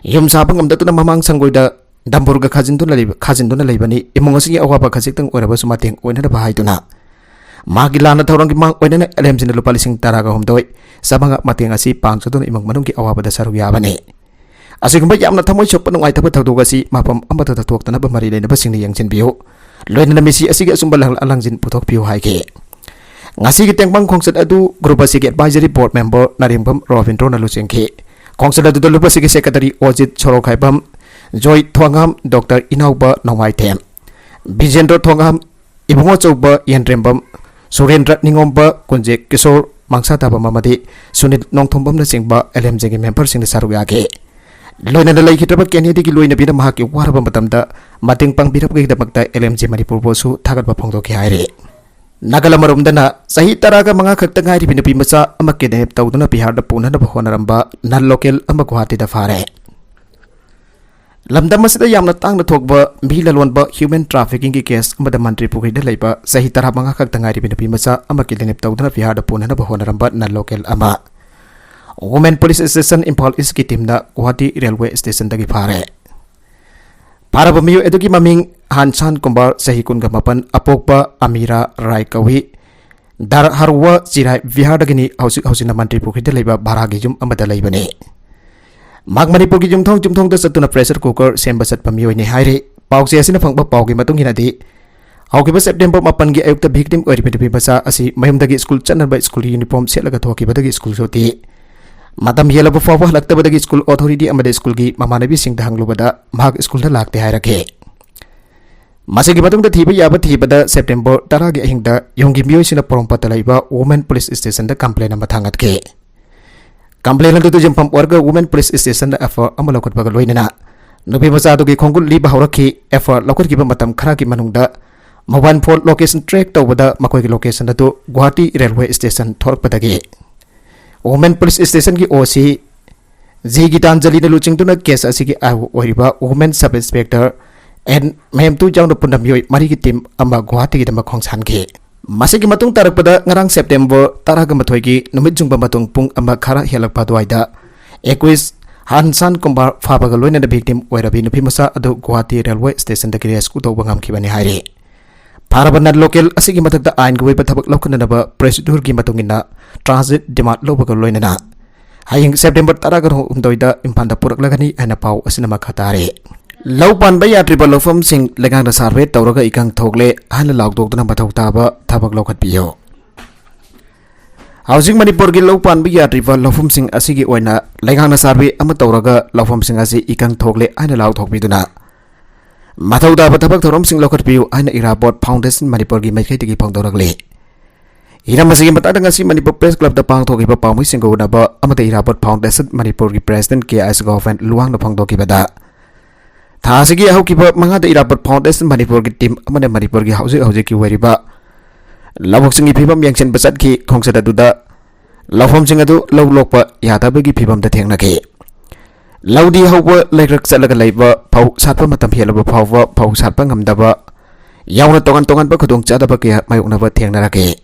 ꯌꯨꯝ ꯁꯥꯕ ꯉꯝꯗꯗꯨꯅ ꯃꯃꯥꯡ ꯁꯪꯒꯣꯏꯗ ꯗꯝꯕꯨꯔꯒ ꯈꯥꯖꯤꯟꯗꯨꯅ ꯂꯩꯕ-, ꯈꯥꯖꯤꯟꯗꯨꯅ ꯂꯩꯕꯅꯤ꯫ ꯏꯃꯨꯡ ꯑꯁꯤꯒꯤ ꯑꯋꯥꯕ ꯈꯖꯤꯛꯇꯪ ꯑꯣꯏꯔꯕꯁꯨ ꯃꯇꯦꯡ ꯑꯣꯏꯅꯅꯕ ꯍꯥꯏꯗꯨꯅ ꯃꯍꯥꯛꯀꯤ ꯂꯥꯟꯅ ꯊꯧꯔꯝꯒꯤ ꯃꯥꯡ ꯑꯣꯏꯅꯅ ꯑꯦꯜ ꯑꯦꯝ ꯖꯤꯅ ꯂꯨꯄꯥ ꯂꯤꯁꯤꯡ ꯇꯔꯥꯒ ꯍꯨꯝꯗꯣꯏ ꯆꯥꯃꯉꯥ ꯃꯇꯦꯡ ꯑꯁꯤ ꯄꯥꯡꯖꯗꯨꯅ ꯏꯃꯨꯡ ꯃꯅꯨꯡꯒꯤ ꯑꯋꯥꯕꯗ ꯁꯔꯨꯛ ꯌꯥꯕꯅꯤ꯫ ꯑꯁꯤꯒꯨꯝꯕ ꯌꯥꯝꯅ ꯊꯃꯣꯏ ꯁꯣꯛꯄ ꯅꯨꯡꯉꯥꯏꯇꯕ ꯊꯧꯗꯣꯛ ꯑꯁꯤ ꯃꯐꯝ ꯑꯃꯠꯇꯗ ꯊꯣꯛꯇꯅꯕ ꯃꯔꯤ ꯂꯩꯅꯕꯁꯤꯡꯅ ꯌꯦꯡꯁꯤꯟꯕꯤꯌꯨ꯫ ꯂꯣꯏꯅꯅ ꯃꯤꯁꯤ ꯑꯁꯤꯒꯤ ꯑꯆꯨꯝꯕ ꯂꯥꯡ-, ꯂꯥꯡꯖꯤꯟ ꯄꯨꯊꯣꯛꯄꯤꯌꯨ ꯍꯥꯏꯈꯤ꯫ ꯉꯁꯤꯒꯤ ꯇꯦꯡꯕꯥꯡ ꯈꯣꯡꯆꯠ ꯑꯗꯨ ꯒ꯭ꯔꯨꯞ ꯑꯁꯤꯒꯤ ꯑꯦꯗꯚꯥꯏꯖꯔꯤ ꯕꯣꯔꯗ ꯃꯦꯝꯕꯔ ꯅꯥꯔꯦꯝꯕꯝ ꯔꯣꯕꯤꯟꯗ꯭ꯔꯣꯅ ꯂꯨꯆꯤꯡꯈꯤ꯫ ꯈꯣꯡꯆꯠ ꯑꯗꯨꯗ ꯒ꯭ꯔꯨꯞ ꯑꯁꯤꯒꯤ ꯁꯦꯀ꯭ꯔꯦꯇꯔꯤ ꯑꯣꯖꯤꯠ ꯁꯣꯔꯣꯛꯈꯥꯏꯕꯝ, ꯖꯣꯏ ꯊꯣꯉꯥꯝ, ꯗꯣꯛꯇꯔ ꯏꯅꯥꯎꯕ ꯅꯣꯡꯃꯥꯏꯊꯦꯝ, ꯕꯤꯖꯦꯟꯗ꯭ꯔ ꯊꯣꯉꯥꯝ, ꯏꯕꯨꯡꯉꯣ ꯑꯆꯧꯕ ꯌꯦꯟꯗ꯭ꯔꯦꯝꯕꯝ, ꯁꯨꯔꯦꯟꯗ꯭ꯔ ꯅꯤꯉꯣꯝꯕ, ꯀꯨꯟꯖꯦꯛ ꯀꯤꯁꯣꯔ ꯃꯥꯡꯁꯥ ꯊꯥꯕꯝ ꯑꯃꯗꯤ ꯁꯨꯅꯤꯜ ꯅꯣꯡꯊꯣꯝꯕꯝꯅꯆꯤꯡꯕ ꯑꯦꯜ ꯑꯦꯝ ꯖꯦꯒꯤ ꯃꯦꯝꯕꯔꯁꯤꯡꯅ ꯁꯔꯨꯛ ꯌꯥꯈꯤ꯫ ꯂꯣꯏꯅꯅ ꯂꯩꯈꯤꯗ꯭ꯔꯕ ꯀꯦꯅꯦꯗꯤꯒꯤ ꯂꯣꯏꯅꯕꯤꯅ ꯃꯍꯥꯛꯀꯤ ꯋꯥꯔꯕ ꯃꯇꯝꯗ ꯃꯇꯦꯡ ꯄꯥꯡꯕꯤꯔꯛꯄꯒꯤꯗꯃꯛꯇ ꯑꯦꯜ ꯑꯦꯝ ꯖꯦ ꯃꯅꯤꯄꯨꯔꯕꯨꯁꯨ ꯊꯥꯒꯠꯄ ꯐꯣꯡꯗꯣꯛꯈꯤ ꯍꯥꯏꯔꯤ꯫ ꯅꯥꯒꯜ ꯑꯃꯔꯣꯝꯗꯅ ꯆꯍꯤ ꯇꯔꯥꯒ ꯃꯉꯥ ꯈꯛꯇ ꯉꯥꯏꯔꯤꯕꯤ ꯅꯨꯄꯤ ꯃꯆꯥ ꯑꯃ ꯀꯤꯗꯅꯦꯞ ꯇꯧꯗꯨꯅ ꯕꯤꯍꯥꯔꯗ ꯄꯨꯅꯅꯕ ꯍꯣꯠꯅꯔꯝꯕ ꯅꯟ ꯂꯣꯀꯦꯜ ꯑꯃ ꯒꯨꯋꯥꯍꯥꯇꯤꯗ ꯐꯥꯔꯦ꯫ ꯂꯝꯗꯝ ꯑꯁꯤꯗ ꯌꯥꯝꯅ ꯇꯥꯡꯅ ꯊꯣꯛꯄ ꯃꯤ ꯂꯂꯣꯟꯕ ꯍ꯭ꯌꯨꯃꯦꯟ ꯇ꯭ꯔꯥꯐꯤꯀꯤꯡꯒꯤ ꯀꯦꯁ ꯑꯃꯗ ꯃꯟꯇ꯭ꯔꯤ ꯄꯨꯈ꯭ꯔꯤꯗ ꯂꯩꯕ ꯆꯍꯤ ꯇꯔꯥꯃꯉꯥ ꯈꯛꯇ ꯉꯥꯏꯔꯤꯕ ꯅꯨꯄꯤ ꯃꯆꯥ ꯑꯃ ꯀꯤꯗꯅꯦꯞ ꯇꯧꯗꯨꯅ ꯕꯤꯍꯥꯔꯗ ꯄꯨꯅꯅꯕ ꯍꯣꯠꯅꯔꯝꯕ ꯅꯟ ꯂꯣꯀꯦꯜ ꯑꯃ ꯋꯨꯃꯦꯟ ꯄꯨꯂꯤꯁ ꯁ꯭ꯇꯦꯁꯟ ꯏꯝꯐꯥꯜ ꯏꯁꯀꯤ ꯇꯤꯝꯅ ꯒꯨꯋꯥꯍꯥꯇꯤ ꯔꯦꯜꯋꯦ ꯁ꯭ꯇꯦꯁꯟꯗꯒꯤ ꯐꯥꯔꯦ꯫ ꯐꯥꯔꯕ ꯃꯤꯑꯣꯏ ꯑꯗꯨꯒꯤ ꯃꯃꯤꯡ ꯍꯥꯟꯁꯥꯟ ꯀꯨꯝꯕꯥꯔ, ꯆꯍꯤ ꯀꯨꯟꯒ ꯃꯥꯄꯟ, ꯑꯄꯣꯛꯄ ꯑꯃꯤꯔꯥ ꯔꯥꯏ ꯀꯧꯏ꯫ ꯗꯥꯔꯍꯥꯔꯋꯥ ꯆꯤꯔꯥꯏ ꯕꯤꯍꯥꯔꯗꯒꯤꯅꯤ꯫ ꯍꯧꯖꯤꯛ ꯍꯧꯖꯤꯛꯅ ꯃꯟꯇ꯭ꯔꯤ ꯄꯨꯈ꯭ꯔꯤꯗ ꯂꯩꯕ ꯚꯔꯥꯒꯤ ꯌꯨꯝ ꯑꯃꯗ ꯂꯩꯕꯅꯤ꯫ ꯃꯍꯥꯛ ꯃꯅꯤꯄꯨꯔꯒꯤ ꯌꯨꯝꯊꯣꯡ ꯌꯨꯝꯊꯣꯡꯗ ꯆꯠꯇꯨꯅ ꯄ꯭ꯔꯦꯁꯔ ꯀꯨꯀꯔ ꯁꯦꯝꯕ ꯆꯠꯄ ꯃꯤꯑꯣꯏꯅꯤ ꯍꯥꯏꯔꯤ꯫ ꯄꯥꯎꯆꯦ ꯑꯁꯤꯅ ꯐꯪꯕ ꯄꯥꯎꯒꯤ ꯃꯇꯨꯡ ꯏꯟꯅꯗꯤ, ꯍꯧꯈꯤꯕ ꯁꯦꯞꯇꯦꯝꯕꯔ ꯃꯥꯄꯟꯒꯤ ꯑꯌꯨꯛꯇ ꯚꯤꯛꯇꯤꯝ ꯑꯣꯏꯔꯤꯕ ꯅꯨꯄꯤ ꯃꯆꯥ ꯑꯁꯤ ꯃꯌꯨꯝꯗꯒꯤ ꯁ꯭ꯀꯨꯜ ꯆꯠꯅꯕ ꯁ꯭ꯀꯨꯜꯒꯤ ꯌꯨꯅꯤꯐꯣꯔꯝ ꯁꯦꯠꯂꯒ ꯊꯣꯛꯈꯤꯕꯗꯒꯤ ꯁ꯭ꯀꯨꯜ ꯁꯨꯇꯤ꯫ ꯃꯇꯝ ꯍꯦꯜꯂꯕ ꯐꯥꯎꯕ ꯍꯜꯂꯛꯇꯕꯗꯒꯤ ꯁ꯭ꯀꯨꯜ ꯑꯣꯊꯣꯔꯤꯇꯤ ꯑꯃꯗꯤ ꯁ꯭ꯀꯨꯜꯒꯤ ꯃꯃꯥꯟꯅꯕꯤꯁꯤꯡꯗ ꯍꯪꯂꯨꯕꯗ ꯃꯍꯥꯛ ꯁ꯭ꯀꯨꯜꯗ ꯂꯥꯛꯇꯦ ꯍꯥꯏꯔꯛꯈꯤ꯫ ꯃꯁꯤꯒꯤ ꯃꯇꯨꯡꯗ ꯊꯤꯕ ꯌꯥꯕ ꯊꯤꯕꯗ ꯁꯦꯞꯇꯦꯝꯕꯔ ꯇꯔꯥꯒꯤ ꯑꯍꯤꯡꯗ ꯌꯨꯝꯒꯤ ꯃꯤꯑꯣꯏꯁꯤꯡꯅ ꯄꯣꯔꯣꯝꯄꯥꯠꯇ ꯂꯩꯕ ꯋꯨꯃꯦꯟ ꯄꯨꯂꯤꯁ ꯁ꯭ꯇꯦꯁꯟꯗ ꯀꯝꯄ꯭ꯂꯦꯟ ꯑꯃ ꯊꯥꯡꯒꯠꯈꯤ꯫ ꯀꯝꯄ꯭ꯂꯦꯟ ꯑꯗꯨꯗ ꯌꯨꯝꯐꯝ ꯑꯣꯏꯔꯒ ꯋꯨꯃꯦꯟ ꯄꯨꯂꯤꯁ ꯁ꯭ꯇꯦꯁꯟꯗ ꯑꯦꯐ ꯑꯥꯏ ꯑꯥꯔ ꯑꯃ ꯂꯧꯈꯠꯄꯒ ꯂꯣꯏꯅꯅ ꯅꯨꯄꯤ ꯃꯆꯥ ꯑꯗꯨꯒꯤ ꯈꯣꯡꯒꯨꯜ ꯂꯤꯕ ꯍꯧꯔꯛꯈꯤ꯫ ꯑꯦꯐ ꯑꯥꯏ ꯑꯥꯔ ꯂꯧꯈꯠꯈꯤꯕ ꯃꯇꯝ ꯈꯔꯒꯤ ꯃꯅꯨꯡꯗ ꯃꯣꯕꯥꯏꯜ ꯐꯣꯟ ꯂꯣꯀꯦꯁꯟ ꯇ꯭ꯔꯦꯛ ꯇꯧꯕꯗ ꯃꯈꯣꯏꯒꯤ ꯂꯣꯀꯦꯁꯟ ꯑꯗꯨ ꯒꯨꯋꯥꯍꯥꯇꯤ ꯔꯦꯜꯋꯦ ꯁ꯭ꯇꯦꯁꯟ ꯊꯣꯛꯂꯛꯄꯗꯒꯤ ꯋꯨꯃꯦꯟ ꯄꯨꯂꯤꯁ ꯁ꯭ꯇꯦꯁꯟꯒꯤ ꯑꯣ ꯁꯤ ꯖꯤ ꯒꯤꯇꯥꯟꯖꯂꯤꯅ ꯂꯨꯆꯤꯡꯗꯨꯅ ꯀꯦꯁ ꯑꯁꯤꯒꯤ ꯑꯥꯏ ꯑꯣ ꯑꯣꯏꯔꯤꯕ ꯋꯨꯃꯦꯟ ꯁꯕ ꯏꯟꯁꯄꯦꯛꯇꯔ ꯑꯦꯟ ꯃꯦꯝꯇꯨ ꯌꯥꯎꯅ ꯄꯨꯟꯅ ꯃꯤꯑꯣꯏ ꯃꯔꯤꯒꯤ ꯇꯤꯝ ꯑꯃ ꯒꯨꯋꯥꯍꯥꯇꯤꯒꯤꯗꯃꯛ ꯈꯣꯡꯁꯥꯟꯈꯤ꯫ ꯃꯁꯤꯒꯤ ꯃꯇꯨꯡ ꯇꯥꯔꯛꯄꯗ ꯉꯔꯥꯡ ꯁꯦꯞꯇꯦꯝꯕꯔ ꯇꯔꯥꯒ ꯃꯥꯊꯣꯏꯒꯤ ꯅꯨꯃꯤꯠ ꯌꯨꯡꯕ ꯃꯇꯨꯡ ꯄꯨꯡ ꯑꯃ ꯈꯔ ꯍꯦꯜꯂꯛꯄ ꯑꯗꯨꯋꯥꯏꯗ ꯑꯦꯀꯨꯏꯁ ꯍꯟꯁꯥꯟ ꯀꯨꯝꯕꯥꯔ ꯐꯥꯕꯒ ꯂꯣꯏꯅꯅ ꯚꯤꯛꯇꯤꯝ ꯑꯣꯏꯔꯕꯤ ꯅꯨꯄꯤ ꯃꯆꯥ ꯑꯗꯨ ꯒꯨꯋꯥꯍꯥꯇꯤ ꯔꯦꯜꯋꯦ ꯁ꯭ꯇꯦꯁꯟꯗꯒꯤ ꯔꯦꯁꯀ꯭ꯌꯨ ꯇꯧꯕ ꯉꯝꯈꯤꯕꯅꯤ ꯍꯥꯏꯔꯤ꯫ ꯐꯥꯔꯕ ꯅꯟ ꯂꯣꯀꯦꯜ ꯑꯁꯤꯒꯤ ꯃꯊꯛꯇ ꯑꯥꯏꯟꯒꯤ ꯑꯣꯏꯕ ꯊꯕꯛ ꯂꯧꯈꯠꯅꯅꯕ ꯄ꯭ꯔꯣꯁꯤꯗ꯭ꯌꯨꯔꯒꯤ ꯃꯇꯨꯡ ꯏꯟꯅ ꯇ꯭ꯔꯥꯟꯖꯤꯠ ꯗꯤꯃꯥꯟ ꯂꯧꯕꯒ ꯂꯣꯏꯅꯅ ꯍꯌꯦꯡ ꯁꯦꯞꯇꯦꯝꯕꯔ ꯇꯔꯥꯒ ꯍꯨꯝꯗꯣꯏꯗ ꯏꯝꯐꯥꯜꯗ ꯄꯨꯔꯛꯂꯒꯅꯤ ꯍꯥꯏꯅ ꯄꯥꯎ ꯑꯁꯤꯅ ꯃꯈꯥ ꯇꯥꯔꯦ꯫ ꯂꯧ ꯄꯥꯟꯕ ꯌꯥꯗ꯭ꯔꯤꯕ ꯂꯧꯐꯝꯁꯤꯡ ꯂꯩꯉꯥꯛꯅ ꯁꯥꯔꯚꯦ ꯇꯧꯔꯒ ꯏꯀꯪ ꯊꯣꯛꯂꯦ ꯍꯥꯏꯅ ꯂꯥꯎꯊꯣꯛꯇꯨꯅ ꯃꯊꯧ ꯇꯥꯕ ꯊꯕꯛ ꯂꯧꯈꯠꯄꯤꯌꯨ꯫ ꯍꯧꯖꯤꯛ ꯃꯅꯤꯄꯨꯔꯒꯤ ꯂꯧ ꯄꯥꯟꯕ ꯌꯥꯗ꯭ꯔꯤꯕ ꯂꯧꯐꯝꯁꯤꯡ ꯑꯁꯤꯒꯤ ꯑꯣꯏꯅ ꯂꯩꯉꯥꯛꯅ ꯁꯥꯔꯚꯦ ꯑꯃ ꯇꯧꯔꯒ ꯂꯧꯐꯝꯁꯤꯡ ꯑꯁꯤ ꯏꯀꯪ ꯊꯣꯛꯂꯦ ꯍꯥꯏꯅ ꯂꯥꯎꯊꯣꯛꯄꯤꯗꯨꯅ ꯃꯊꯧ ꯇꯥꯕ ꯊꯕꯛ ꯊꯧꯔꯝꯁꯤꯡ ꯂꯧꯈꯠꯄꯤꯌꯨ ꯍꯥꯏꯅ ꯏꯔꯥꯕꯣꯠ ꯐꯥꯎꯟꯗꯦꯁꯟ ꯃꯅꯤꯄꯨꯔꯒꯤ ꯃꯥꯏꯀꯩꯗꯒꯤ ꯐꯣꯡꯗꯣꯔꯛꯂꯤ꯫ ꯍꯤꯔꯝ ꯑꯁꯤꯒꯤ ꯃꯇꯥꯡꯗ ꯉꯁꯤ ꯃꯅꯤꯄꯨꯔ ꯄ꯭ꯔꯦꯁ ꯀ꯭ꯂꯕꯇ ꯄꯥꯡꯊꯣꯛꯈꯤꯕ ꯄꯥꯎꯃꯤꯁꯤꯡꯒ ꯎꯅꯕ ꯑꯃꯗ ꯏꯔꯥꯕꯣꯠ ꯐꯥꯎꯟꯗꯦꯁꯟ ꯃꯅꯤꯄꯨꯔꯒꯤ ꯄ꯭ꯔꯦꯁꯤꯗꯦꯟꯠ ꯀꯦ ꯑꯥꯏ ꯁꯒꯣꯐꯦꯟ ꯂꯨꯋꯥꯡꯅ ꯐꯣꯡꯗꯣꯛꯈꯤꯕꯗ, ꯊꯥ ꯑꯁꯤꯒꯤ ꯍꯧꯈꯤꯕ ꯃꯉꯥꯗ ꯏꯔꯥꯕꯣꯠ ꯐꯥꯎꯟꯗꯦꯁꯟ ꯃꯅꯤꯄꯨꯔꯒꯤ ꯇꯤꯝ ꯑꯃꯅ ꯃꯅꯤꯄꯨꯔꯒꯤ ꯍꯧꯖꯤꯛ ꯍꯧꯖꯤꯛꯀꯤ ꯑꯣꯏꯔꯤꯕ ꯂꯧꯕꯨꯛꯁꯤꯡꯒꯤ ꯐꯤꯕꯝ ꯌꯦꯡꯁꯤꯟꯕ ꯆꯠꯈꯤ꯫ ꯈꯣꯡꯆꯠ ꯑꯗꯨꯗ ꯂꯧꯐꯝꯁꯤꯡ ꯑꯗꯨ ꯂꯧ ꯂꯣꯛꯄ ꯌꯥꯗꯕꯒꯤ ꯐꯤꯕꯝꯗ ꯊꯦꯡꯅꯈꯤ꯫ ꯂꯧꯗꯤ ꯍꯧꯕ ꯂꯩꯔꯛ ꯆꯠꯂꯒ ꯂꯩꯕ, ꯐꯧ ꯁꯥꯠꯄ ꯃꯇꯝ ꯍꯦꯜꯂꯕ ꯐꯥꯎꯕ ꯐꯧ ꯁꯥꯠꯄ ꯉꯝꯗꯕ ꯌꯥꯎꯅ ꯇꯣꯉꯥꯟ ꯇꯣꯉꯥꯟꯕ ꯈꯨꯗꯣꯡꯆꯥꯗꯕ ꯀꯌꯥ ꯃꯥꯌꯣꯛꯅꯕ ꯊꯦꯡꯅꯔꯛꯈꯤ꯫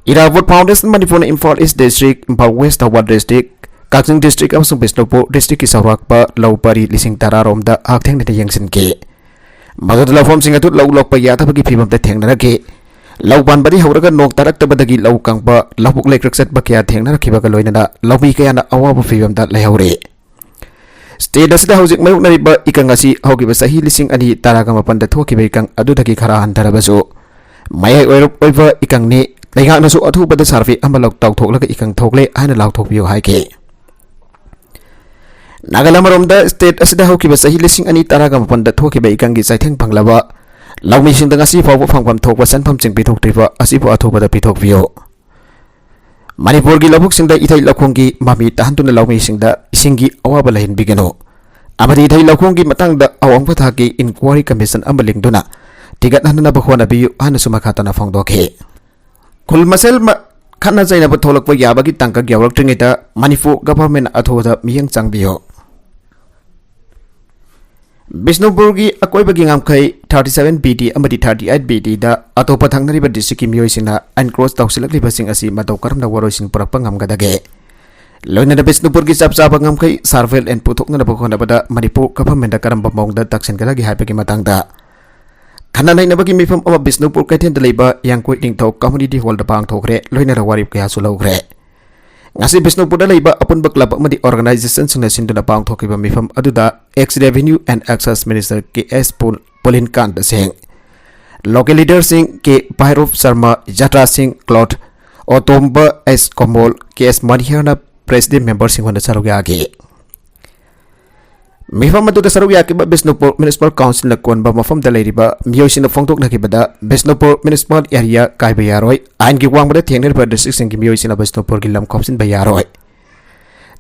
ꯏꯔꯥꯕꯣꯠ ꯐꯥꯎꯟꯗꯦꯁꯟ ꯃꯅꯤꯄꯨꯔꯅ Imphal east district, Imphal west, Thoubal district, Kakching district ꯑꯃꯁꯨꯡ ꯕꯤꯁꯅꯨꯄꯨꯔ ꯗꯤꯁꯇ꯭ꯔꯤꯛꯀꯤ ꯆꯥꯎꯔꯥꯛꯄ ꯂꯧ ꯄꯔꯤ ꯂꯤꯁꯤꯡ ꯇꯔꯥ ꯔꯣꯝꯗ ꯍꯛꯊꯦꯡꯅꯅ ꯌꯦꯡꯁꯤꯟꯈꯤ꯫ ꯃꯗꯨꯗ ꯂꯧꯐꯝꯁꯤꯡ ꯑꯗꯨ ꯂꯧ ꯂꯣꯛꯄ ꯌꯥꯗꯕꯒꯤ ꯐꯤꯕꯝꯗ ꯊꯦꯡꯅꯔꯛꯈꯤ꯫ ꯂꯧ ꯄꯥꯟꯕꯗꯤ ꯍꯧꯔꯒ ꯅꯣꯡ ꯇꯥꯔꯛꯇꯕꯗꯒꯤ ꯂꯧ ꯀꯪꯕ, ꯂꯧꯕꯨꯛ ꯂꯩꯀ꯭ꯔꯛ ꯆꯠꯄ ꯀꯌꯥ ꯊꯦꯡꯅꯔꯛꯈꯤꯕꯒ ꯂꯣꯏꯅꯅ ꯂꯧꯃꯤ ꯀꯌꯥꯅ ꯑꯋꯥꯕ ꯐꯤꯕꯝꯗ ꯂꯩꯍꯧꯔꯦ꯫ ꯁ꯭ꯇꯦꯠ ꯑꯁꯤꯗ ꯍꯧꯖꯤꯛ ꯃꯥꯌꯣꯛꯅꯔꯤꯕ ꯏꯀꯪ ꯑꯁꯤ ꯍꯧꯈꯤꯕ ꯆꯍꯤ ꯂꯤꯁꯤꯡ ꯑꯅꯤ ꯇꯔꯥꯒ ꯃꯥꯄꯟꯗ ꯊꯣꯛꯈꯤꯕ ꯏꯀꯪ ꯑꯗꯨꯗꯒꯤ ꯈꯔ ꯍꯟꯊꯔꯕꯁꯨ, ꯃꯌꯥꯏ ꯑꯣꯏꯔꯞ ꯑꯣꯏꯕ ꯏꯀꯪꯅꯤ꯫ ꯂꯩꯉꯥꯛꯅꯁꯨ ꯑꯊꯨꯕꯗ ꯁꯥꯔꯚꯦ ꯑꯃ ꯂꯧ-, ꯇꯧꯊꯣꯛꯂꯒ ꯏꯀꯪ ꯊꯣꯛꯂꯦ ꯍꯥꯏꯅ ꯂꯥꯎꯊꯣꯛꯄꯤꯌꯨ ꯍꯥꯏꯈꯤ꯫ ꯅꯥꯒꯥꯂꯦꯟ ꯑꯃꯔꯣꯝꯗ ꯁ꯭ꯇꯦꯠ ꯑꯁꯤꯗ ꯍꯧꯈꯤꯕ ꯆꯍꯤ ꯂꯤꯁꯤꯡ ꯑꯅꯤ ꯇꯔꯥꯒ ꯃꯥꯄꯟꯗ ꯊꯣꯛꯈꯤꯕ ꯏꯀꯪꯒꯤ ꯆꯩꯊꯦꯡ ꯐꯪꯂꯕ ꯂꯧꯃꯤꯁꯤꯡꯗ ꯉꯁꯤ ꯐꯥꯎꯕ ꯐꯪꯐꯝ ꯊꯣꯛꯄ ꯁꯦꯟꯐꯝꯁꯤꯡ ꯄꯤꯊꯣꯛꯇ꯭ꯔꯤꯕ ꯑꯁꯤꯕꯨ ꯑꯊꯨꯕꯗ ꯄꯤꯊꯣꯛꯄꯤꯌꯨ꯫ ꯃꯅꯤꯄꯨꯔꯒꯤ ꯂꯧꯕꯨꯛꯁꯤꯡꯗ ꯏꯊꯩ ꯂꯧꯈꯣꯡꯒꯤ ꯃꯃꯤ ꯇꯥꯍꯟꯗꯨꯅ ꯂꯧꯃꯤꯁꯤꯡꯗ ꯏꯁꯤꯡꯒꯤ ꯑꯋꯥꯕ ꯂꯩꯍꯟꯕꯤꯒꯅꯨ ꯑꯃꯗꯤ ꯏꯊꯩ ꯂꯧꯈꯣꯡꯒꯤ ꯃꯇꯥꯡꯗ ꯑꯋꯥꯡꯕ ꯊꯥꯛꯀꯤ ꯏꯟꯀ꯭ꯋꯥꯔꯤ ꯀꯃꯤꯁꯟ ꯑꯃ ꯂꯤꯡꯗꯨꯅ ꯇꯤꯀꯠꯍꯟꯅꯕ ꯍꯣꯠꯅꯕꯤꯌꯨ ꯍꯥꯏꯅꯁꯨ ꯃꯈꯥ ꯇꯥꯅ ꯐꯣꯡꯗꯣꯛꯈꯤ꯫ ꯈꯨꯜ ꯃꯁꯦꯜ ꯃ-, ꯈꯠꯅ ꯆꯩꯅꯕ ꯊꯣꯛꯂꯛꯄ ꯌꯥꯕꯒꯤ ꯇꯥꯡꯀꯛ ꯌꯧꯔꯛꯇ꯭ꯔꯤꯉꯩꯗ ꯃꯅꯤꯄꯨꯔ ꯒꯚꯔꯟꯃꯦꯟꯠ ꯑꯊꯨꯕꯗ ꯃꯤꯠꯌꯦꯡ ꯆꯪꯕꯤꯌꯨ꯫ ꯕꯤꯁꯅꯨꯄꯨꯔꯒꯤ ꯑꯀꯣꯏꯕꯒꯤ ꯉꯝꯈꯩ thirty seven B D ꯑꯃꯗꯤ thirty eight B Dꯗ ꯑꯇꯣꯞꯄ ꯊꯪꯅꯔꯤꯕ districtꯀꯤ ꯃꯤꯑꯣꯏꯁꯤꯡꯅ encroach ꯇꯧꯁꯤꯜꯂꯛꯂꯤꯕꯁꯤꯡ ꯑꯁꯤ ꯃꯇꯧ ꯀꯔꯝꯅ ꯋꯥꯔꯣꯏꯁꯤꯟ ꯄꯨꯔꯛꯄ ꯉꯝꯒꯗꯒꯦ? ꯂꯣꯏꯅꯅ ꯕꯤꯁꯅꯨꯄꯨꯔꯒꯤ ꯆꯞ ꯆꯥꯕ ꯉꯝꯈꯩ survey land ꯄꯨꯊꯣꯛꯅꯅꯕ ꯍꯣꯠꯅꯕꯗ ꯃꯅꯤꯄꯨꯔ governmentꯗ ꯀꯔꯝꯕ ꯃꯑꯣꯡꯗ ꯇꯛꯁꯤꯟꯒꯗꯒꯦ ꯍꯥꯏꯕꯒꯤ ꯃꯇꯥꯡꯗ ꯈꯟꯅ ꯅꯩꯅꯕꯒꯤ ꯃꯤꯐꯝ ꯑꯃ ꯕꯤꯁꯅꯨꯄꯨꯔ ꯀꯩꯊꯦꯜꯗ ꯂꯩꯕ ꯌꯥꯡꯀꯣꯏ ꯅꯤꯡꯊꯧ community hallꯗ ꯄꯥꯡꯊꯣꯛꯈ꯭ꯔꯦ꯫ ꯂꯣꯏꯅꯅ ꯋꯥꯔꯦꯞ ꯀꯌꯥꯁꯨ ꯂꯧꯈ꯭ꯔꯦ꯫ ꯉꯁꯤ ꯕꯤꯁꯅꯨꯄꯨꯔꯗ ꯂꯩꯕ ꯑꯄꯨꯟꯕ club ꯑꯃꯗꯤ organizationꯁꯤꯡꯅ ꯁꯤꯟꯗꯨꯅ ꯄꯥꯡꯊꯣꯛꯈꯤꯕ ꯃꯤꯐꯝ ꯑꯗꯨꯗ ex revenue and excise minister K S ꯄꯨ-, ꯄꯨꯂꯤꯟꯀꯥꯟꯇ ꯁꯤꯡ, local leaderꯁꯤꯡ K ꯚꯥꯏꯔꯣꯞ ꯁꯔꯃ, ꯖꯇ꯭ꯔꯥ ꯁꯤꯡ, ꯀ꯭ꯂꯣꯠ ꯑꯣꯇꯣꯝꯕ, S ꯀꯣꯃꯣꯜ, K S ꯃꯅꯤꯍꯔꯅ president memberꯁꯤꯡ ꯑꯣꯏꯅ ꯁꯔꯨꯛ ꯌꯥꯈꯤ꯫ ꯃꯤꯐꯝ ꯑꯗꯨꯗ ꯁꯔꯨꯛ ꯌꯥꯈꯤꯕ ꯕꯤꯁꯅꯨꯄꯨꯔ Municipal Councilꯅ ꯀꯣꯟꯕ ꯃꯐꯝꯗ ꯂꯩꯔꯤꯕ ꯃꯤꯑꯣꯏꯁꯤꯡꯅ ꯐꯣꯡꯗꯣꯛꯅꯈꯤꯕꯗ, ꯕꯤꯁꯅꯨꯄꯨꯔ municipal area ꯀꯥꯏꯕ ꯌꯥꯔꯣꯏ, ꯑꯥꯏꯟꯒꯤ ꯋꯥꯡꯃꯗ ꯊꯦꯡꯅꯔꯤꯕ districtꯁꯤꯡꯒꯤ ꯃꯤꯑꯣꯏꯁꯤꯡꯅ ꯕꯤꯁꯅꯨꯄꯨꯔꯒꯤ ꯂꯝ ꯈꯣꯝꯖꯤꯟꯕ ꯌꯥꯔꯣꯏ꯫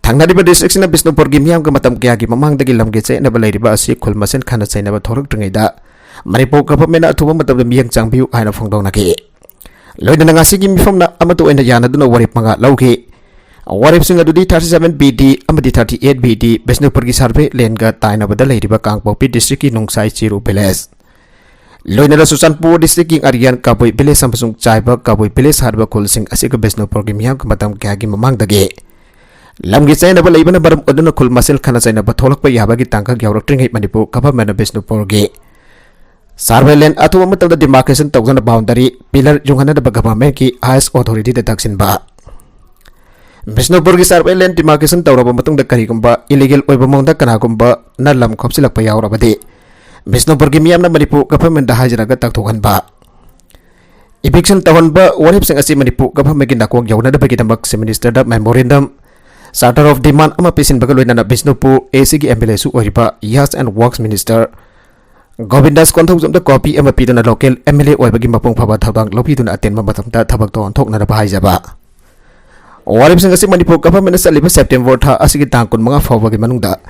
ꯊꯪꯅꯔꯤꯕ districtꯁꯤꯡꯅ ꯕꯤꯁꯅꯨꯄꯨꯔꯒꯤ ꯃꯤꯌꯥꯝꯒ ꯃꯇꯝ ꯀꯌꯥꯒꯤ ꯃꯃꯥꯡꯗꯒꯤ ꯂꯝꯒꯤ ꯆꯌꯦꯠꯅꯕ ꯂꯩꯔꯤꯕ ꯑꯁꯤ ꯈꯨꯜ ꯃꯁꯦꯜ ꯈꯟꯅ ꯆꯩꯅꯕ ꯊꯣꯛꯂꯛꯇ꯭ꯔꯤꯉꯩꯗ ꯃꯅꯤꯄꯨꯔ governmentꯅ ꯑꯊꯨꯕ ꯃꯇꯝꯗ ꯃꯤꯠꯌꯦꯡ ꯆꯪꯕꯤꯌꯨ ꯍꯥꯏꯅ ꯐꯣꯡꯗꯣꯛꯅꯈꯤ꯫ ꯂꯣꯏꯅꯅ ꯉꯁꯤꯒꯤ ꯃꯤꯐꯝꯅ ꯑꯃꯠꯇ ꯑꯣꯏꯅ ꯌꯥꯅꯗꯨꯅ ꯋꯥꯔꯦꯞ ꯃꯉꯥ ꯂꯧꯈꯤ꯫ ꯋꯥꯔꯦꯞꯁꯤꯡ ꯑꯗꯨꯗꯤ thirty seven B D ꯑꯃꯗꯤ thirty eight B D ꯕꯤꯁꯅꯨꯄꯨꯔꯒꯤ survey landꯒ ꯇꯥꯏꯅꯕꯗ ꯂꯩꯔꯤꯕ ꯀꯥꯡꯄꯣꯛꯄꯤ districtꯀꯤ ꯅꯨꯡꯁꯥꯏ ꯆꯤꯔꯨ village, ꯂꯣꯏꯅꯅ ꯆꯨꯔꯆꯥꯟꯄꯨꯔ districtꯀꯤ ꯑꯔꯤꯌꯥꯟ ꯀꯕꯨꯏ village ꯑꯃꯁꯨꯡ ꯆꯥꯏꯕ ꯀꯕꯨꯏ village ꯍꯥꯏꯔꯤꯕ ꯈꯨꯜꯁꯤꯡ ꯑꯁꯤꯒ ꯕꯤꯁꯅꯨꯄꯨꯔꯒꯤ ꯃꯤꯌꯥꯝꯒꯤ ꯃꯇꯝ ꯀꯌꯥꯒꯤ ꯃꯃꯥꯡꯗꯒꯤ ꯂꯝꯒꯤ ꯆꯌꯦꯠꯅꯕ ꯂꯩꯕꯅ ꯃꯔꯝ ꯑꯣꯏꯗꯨꯅ ꯈꯨꯜ ꯃꯁꯦꯜ ꯈꯟꯅ ꯆꯩꯅꯕ ꯊꯣꯛꯂꯛꯄ ꯌꯥꯕꯒꯤ ꯇꯥꯡꯀꯛ ꯌꯧꯔꯛꯇ꯭ꯔꯤꯉꯩ ꯃꯅꯤꯄꯨꯔ governmentꯅ ꯕꯤꯁꯅꯨꯄꯨꯔꯒꯤ survey land ꯑꯊꯨꯕ ꯃꯇꯝꯗ demarcation ꯇꯧꯗꯨꯅ boundary pillar ꯌꯨꯡꯍꯟꯅꯅꯕ governmentꯀꯤ highest authorityꯗ ꯇꯛꯁꯤꯟꯕ꯫ ꯕꯤꯁꯅꯨꯄꯨꯔꯒꯤ survey land demarcation ꯇꯧꯔꯕ ꯃꯇꯨꯡꯗ ꯀꯔꯤꯒꯨꯝꯕ illegal ꯑꯣꯏꯕ ꯃꯑꯣꯡꯗ ꯀꯅꯥꯒꯨꯝꯕꯅ ꯂꯝ ꯈꯣꯞꯆꯤꯜꯂꯛꯄ ꯌꯥꯎꯔꯕꯗꯤ ꯕꯤꯁꯅꯨꯄꯨꯔꯒꯤ ꯃꯤꯌꯥꯝꯅ ꯃꯅꯤꯄꯨꯔ governmentꯗ ꯍꯥꯏꯖꯔꯒ ꯇꯛꯊꯣꯛꯍꯟꯕ꯫ Eviction ꯇꯧꯍꯟꯕ ꯋꯥꯔꯦꯞꯁꯤꯡ ꯑꯁꯤ ꯃꯅꯤꯄꯨꯔ governmentꯀꯤ ꯅꯥꯀꯣꯡ ꯌꯧꯅꯅꯕꯒꯤꯗꯃꯛ Chief Ministerꯗ memorandum, charter of demand ꯑꯃ ꯄꯤꯁꯤꯟꯕꯒ ꯂꯣꯏꯅꯅ ꯕꯤꯁꯅꯨꯄꯨꯔ ACꯒꯤ MLAꯁꯨ ꯑꯣꯏꯔꯤꯕ Earth and Works Minister ꯒꯣꯕꯤꯟꯗꯥꯁ ꯀꯣꯟꯊꯧꯖꯝꯗ copy ꯑꯃ ꯄꯤꯗꯨꯅ local MLA ꯑꯣꯏꯕꯒꯤ ꯃꯄꯨꯡ ꯐꯥꯕ ꯊꯧꯗꯥꯡ ꯂꯧꯕꯤꯗꯨꯅ ꯑꯇꯦꯟꯕ ꯃꯇꯝꯗ ꯊꯕꯛꯇꯣ ꯑꯣꯟꯊꯣꯛꯅꯅꯕ ꯍꯥꯏꯖꯕ꯫ ꯋꯥꯔꯦꯞꯁꯤꯡ ꯑꯁꯤ ꯃꯅꯤꯄꯨꯔ governmentꯅ ꯆꯠꯂꯤꯕ September ꯊꯥ ꯑꯁꯤꯒꯤ ꯇꯥꯡ ꯀꯨꯟꯃꯉꯥ ꯐꯥꯎꯕꯒꯤ ꯃꯅꯨꯡꯗ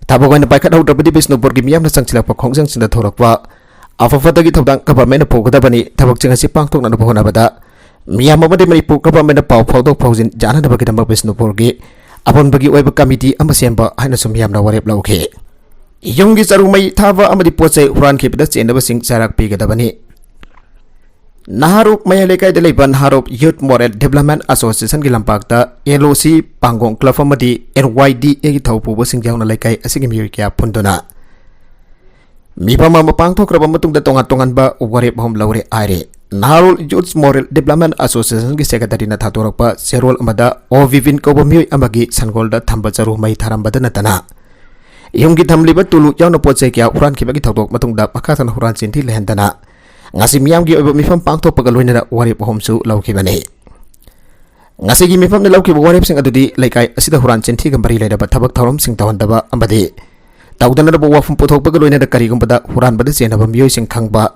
ꯊꯕꯛ ꯑꯣꯏꯅ ꯄꯥꯏꯈꯠꯍꯧꯗ꯭ꯔꯕꯗꯤ ꯕꯤꯁꯅꯨꯄꯨꯔꯒꯤ ꯃꯤꯌꯥꯝꯅ ꯆꯪꯁꯤꯜꯂꯛꯄ ꯈꯣꯡꯖꯪꯁꯤꯡꯗ ꯊꯣꯛꯂꯛꯄ ꯑꯐ ꯐꯠꯇꯒꯤ ꯊꯧꯗꯥꯡ governmentꯅ ꯄꯨꯒꯗꯕꯅꯤ꯫ ꯊꯕꯛꯁꯤꯡ ꯑꯁꯤ ꯄꯥꯡꯊꯣꯛꯅꯅꯕ ꯍꯣꯠꯅꯕꯗ ꯃꯤꯌꯥꯝ ꯑꯃꯗꯤ ꯃꯅꯤꯄꯨꯔ governmentꯅ ꯄꯥꯎ ꯐꯥꯎꯗꯣꯛ ꯐꯥꯎꯖꯤꯟ ꯌꯥꯅꯅꯕꯒꯤꯗꯃꯛ ꯕꯤꯁꯅꯨꯄꯨꯔꯒꯤ ꯑꯄꯨꯟꯕꯒꯤ ꯑꯣꯏꯕ committee ꯑꯃ ꯁꯦꯝꯕ ꯍꯥꯏꯅꯁꯨ ꯃꯤꯌꯥꯝꯅ ꯋꯥꯔꯦꯞ ꯂꯧꯈꯤ꯫ ꯌꯨꯝꯒꯤ ꯆꯔꯨ ꯃꯩ ꯊꯥꯕ ꯑꯃꯗꯤ ꯄꯣꯠ ꯆꯩ ꯍꯨꯔꯥꯟꯈꯤꯕꯗ ꯆꯦꯟꯅꯕꯁꯤꯡ ꯆꯩꯔꯥꯛ ꯄꯤꯒꯗꯕꯅꯤ꯫ ꯅꯍꯥꯔꯣꯞ ꯃꯌꯥꯏ ꯂꯩꯀꯥꯏꯗ ꯂꯩꯕ ꯅꯍꯥꯔꯣꯞ Youth Moral Development Associationꯒꯤ ꯂꯝꯄꯥꯛꯇ L O C ꯄꯥꯡꯒꯣꯡ club ꯑꯃꯗꯤ N Y D Aꯒꯤ ꯊꯧ ꯄꯨꯕꯁꯤꯡ ꯌꯥꯎꯅ ꯂꯩꯀꯥꯏ ꯑꯁꯤꯒꯤ ꯃꯤꯑꯣꯏ ꯀꯌꯥ ꯄꯨꯟꯗꯨꯅ ꯃꯤꯐꯝ ꯑꯃ ꯄꯥꯡꯊꯣꯛꯈ꯭ꯔꯕ ꯃꯇꯨꯡꯗ ꯇꯣꯉꯥꯟ ꯇꯣꯉꯥꯟꯕ ꯋꯥꯔꯦꯞ ꯑꯍꯨꯝ ꯂꯧꯔꯦ ꯍꯥꯏꯔꯤ꯫ ꯅꯍꯥꯔꯣꯜ Youth Moral Development Associationꯒꯤ secretaryꯅ ꯊꯥꯗꯣꯔꯛꯄ ꯆꯦꯔꯣꯜ ꯑꯃꯗ ꯑꯣ ꯕꯤꯄꯤꯟ ꯀꯧꯕ ꯃꯤꯑꯣꯏ ꯑꯃꯒꯤ ꯁꯪꯒꯣꯜꯗ ꯊꯝꯕ ꯆꯔꯨ ꯃꯩ ꯊꯥꯔꯝꯕꯗ ꯅꯠꯇꯅ ꯌꯨꯝꯒꯤ ꯊꯝꯂꯤꯕ ꯇꯨꯂꯨ ꯌꯥꯎꯅ ꯄꯣꯠ ꯆꯩ ꯀꯌꯥ ꯍꯨꯔꯥꯟꯈꯤꯕꯒꯤ ꯊꯧꯗꯣꯛ ꯃꯇꯨꯡꯗ ꯃꯈꯥ ꯇꯥꯅ ꯍꯨꯔꯥꯟ ꯆꯤꯟꯊꯤ ꯂꯩꯍꯟꯗꯅ ꯉꯁꯤ ꯃꯤꯌꯥꯝꯒꯤ ꯑꯣꯏꯕ ꯃꯤꯐꯝ ꯄꯥꯡꯊꯣꯛꯄꯒ ꯂꯣꯏꯅꯅ ꯋꯥꯔꯦꯞ ꯑꯍꯨꯝꯁꯨ ꯂꯧꯈꯤꯕꯅꯤ꯫ ꯉꯁꯤꯒꯤ ꯃꯤꯐꯝꯗ ꯂꯧꯈꯤꯕ ꯋꯥꯔꯦꯞꯁꯤꯡ ꯑꯗꯨꯗꯤ ꯂꯩꯀꯥꯏ ꯑꯁꯤꯗ ꯍꯨꯔꯥꯟ ꯆꯤꯟꯊꯤꯒ ꯃꯔꯤ ꯂꯩꯅꯕ ꯊꯕꯛ ꯊꯧꯔꯝꯁꯤꯡ ꯇꯧꯍꯟꯗꯕ ꯑꯃꯗꯤ ꯇꯧꯗꯅꯕ ꯋꯥꯐꯝ ꯄꯨꯊꯣꯛꯄꯒ ꯂꯣꯏꯅꯅ ꯀꯔꯤꯒꯨꯝꯕꯗ ꯍꯨꯔꯥꯟꯕꯗ ꯆꯦꯟꯅꯕ ꯃꯤꯑꯣꯏꯁꯤꯡ ꯈꯪꯕ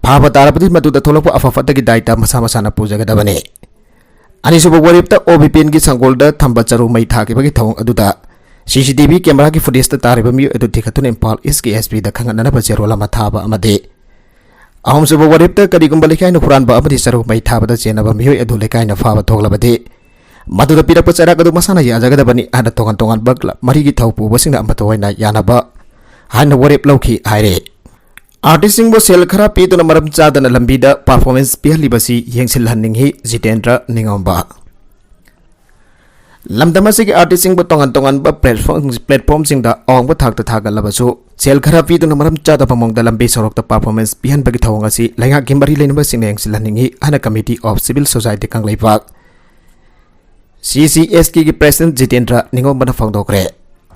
ꯐꯥꯕ ꯇꯥꯔꯕꯗꯤ ꯃꯗꯨꯗ ꯊꯣꯛꯂꯛꯄ ꯑꯐ ꯐꯠꯇꯒꯤ ꯗꯥꯏꯇ ꯃꯁꯥ ꯃꯁꯥꯅ ꯄꯨꯖꯒꯗꯕꯅꯤ꯫ ꯑꯅꯤꯁꯨꯕ ꯋꯥꯔꯦꯞꯇ ꯑꯣ ꯕꯤꯄꯤꯟꯒꯤ ꯁꯪꯒꯣꯜꯗ ꯊꯝꯕ ꯆꯔꯨ ꯃꯩ ꯊꯥꯈꯤꯕꯒꯤ ꯊꯧꯑꯣꯡ ꯑꯗꯨꯗ C C T V cameraꯒꯤ footageꯇ ꯇꯥꯔꯤꯕ ꯃꯤꯑꯣꯏ ꯑꯗꯨ ꯊꯤꯒꯠꯇꯨꯅ ꯏꯝꯐꯥꯜ Eastꯀꯤ S Pꯗ ꯈꯪꯍꯟꯅꯅꯕ ꯆꯦꯔꯣꯜ ꯑꯃ ꯊꯥꯕ ꯑꯃꯗꯤ ꯑꯍꯨꯝꯁꯨꯕ ꯋꯥꯔꯦꯞꯇ ꯀꯔꯤꯒꯨꯝꯕ ꯂꯩꯀꯥꯏꯅ ꯍꯨꯔꯥꯟꯕ ꯑꯃꯗꯤ ꯆꯔꯨ ꯃꯩ ꯊꯥꯕꯗ ꯆꯦꯟꯅꯕ ꯃꯤꯑꯣꯏ ꯑꯗꯨ ꯂꯩꯀꯥꯏꯅ ꯐꯥꯕ ꯊꯣꯛꯂꯕꯗꯤ ꯃꯗꯨꯗ ꯄꯤꯔꯛꯄ ꯆꯩꯔꯥꯛ ꯑꯗꯨ ꯃꯁꯥꯅ ꯌꯥꯖꯒꯗꯕꯅꯤ ꯍꯥꯏꯅ ꯇꯣꯉꯥꯟ ꯇꯣꯉꯥꯟꯕ club ꯃꯔꯤꯒꯤ ꯊꯧ ꯄꯨꯕꯁꯤꯡꯅ ꯑꯃꯠꯇ ꯑꯣꯏꯅ ꯌꯥꯅꯕ ꯍꯥꯏꯅ ꯋꯥꯔꯦꯞ ꯂꯧꯈꯤ ꯍꯥꯏꯔꯦ꯫ Artistꯁꯤꯡꯕꯨ ꯁꯦꯜ ꯈꯔ ꯄꯤꯗꯨꯅ ꯃꯔꯝ ꯆꯥꯗꯅ ꯂꯝꯕꯤꯗ performance ꯄꯤꯍꯜꯂꯤꯕꯁꯤ ꯌꯦꯡꯁꯤꯜꯍꯟꯅꯤꯡꯏ ꯖꯤꯇꯦꯟꯗ꯭ꯔ ꯅꯤꯉꯣꯝꯕ꯫ ꯂꯝꯗꯝ ꯑꯁꯤꯒꯤ artistꯁꯤꯡꯕꯨ ꯇꯣꯉꯥꯟ ꯇꯣꯉꯥꯟꯕ platform, platformꯁꯤꯡꯗ ꯑꯋꯥꯡꯕ ꯊꯥꯛꯇ ꯊꯥꯒꯠꯂꯕꯁꯨ ꯁꯦꯜ ꯈꯔ ꯄꯤꯗꯨꯅ ꯃꯔꯝ ꯆꯥꯗꯕ ꯃꯑꯣꯡꯗ ꯂꯝꯕꯤ ꯁꯣꯔꯣꯛꯇ performance ꯄꯤꯍꯟꯕꯒꯤ ꯊꯧꯑꯣꯡ ꯑꯁꯤ ꯂꯩꯉꯥꯛꯀꯤ ꯃꯔꯤ ꯂꯩꯅꯕꯁꯤꯡꯅ ꯌꯦꯡꯁꯤꯜꯍꯟꯅꯤꯡꯏ ꯍꯥꯏꯅ Committee of Civil Society Kangleipak, C C S Kꯒꯤ president Jitendra ꯅꯤꯉꯣꯝꯕꯅ ꯐꯣꯡꯗꯣꯛꯈ꯭ꯔꯦ꯫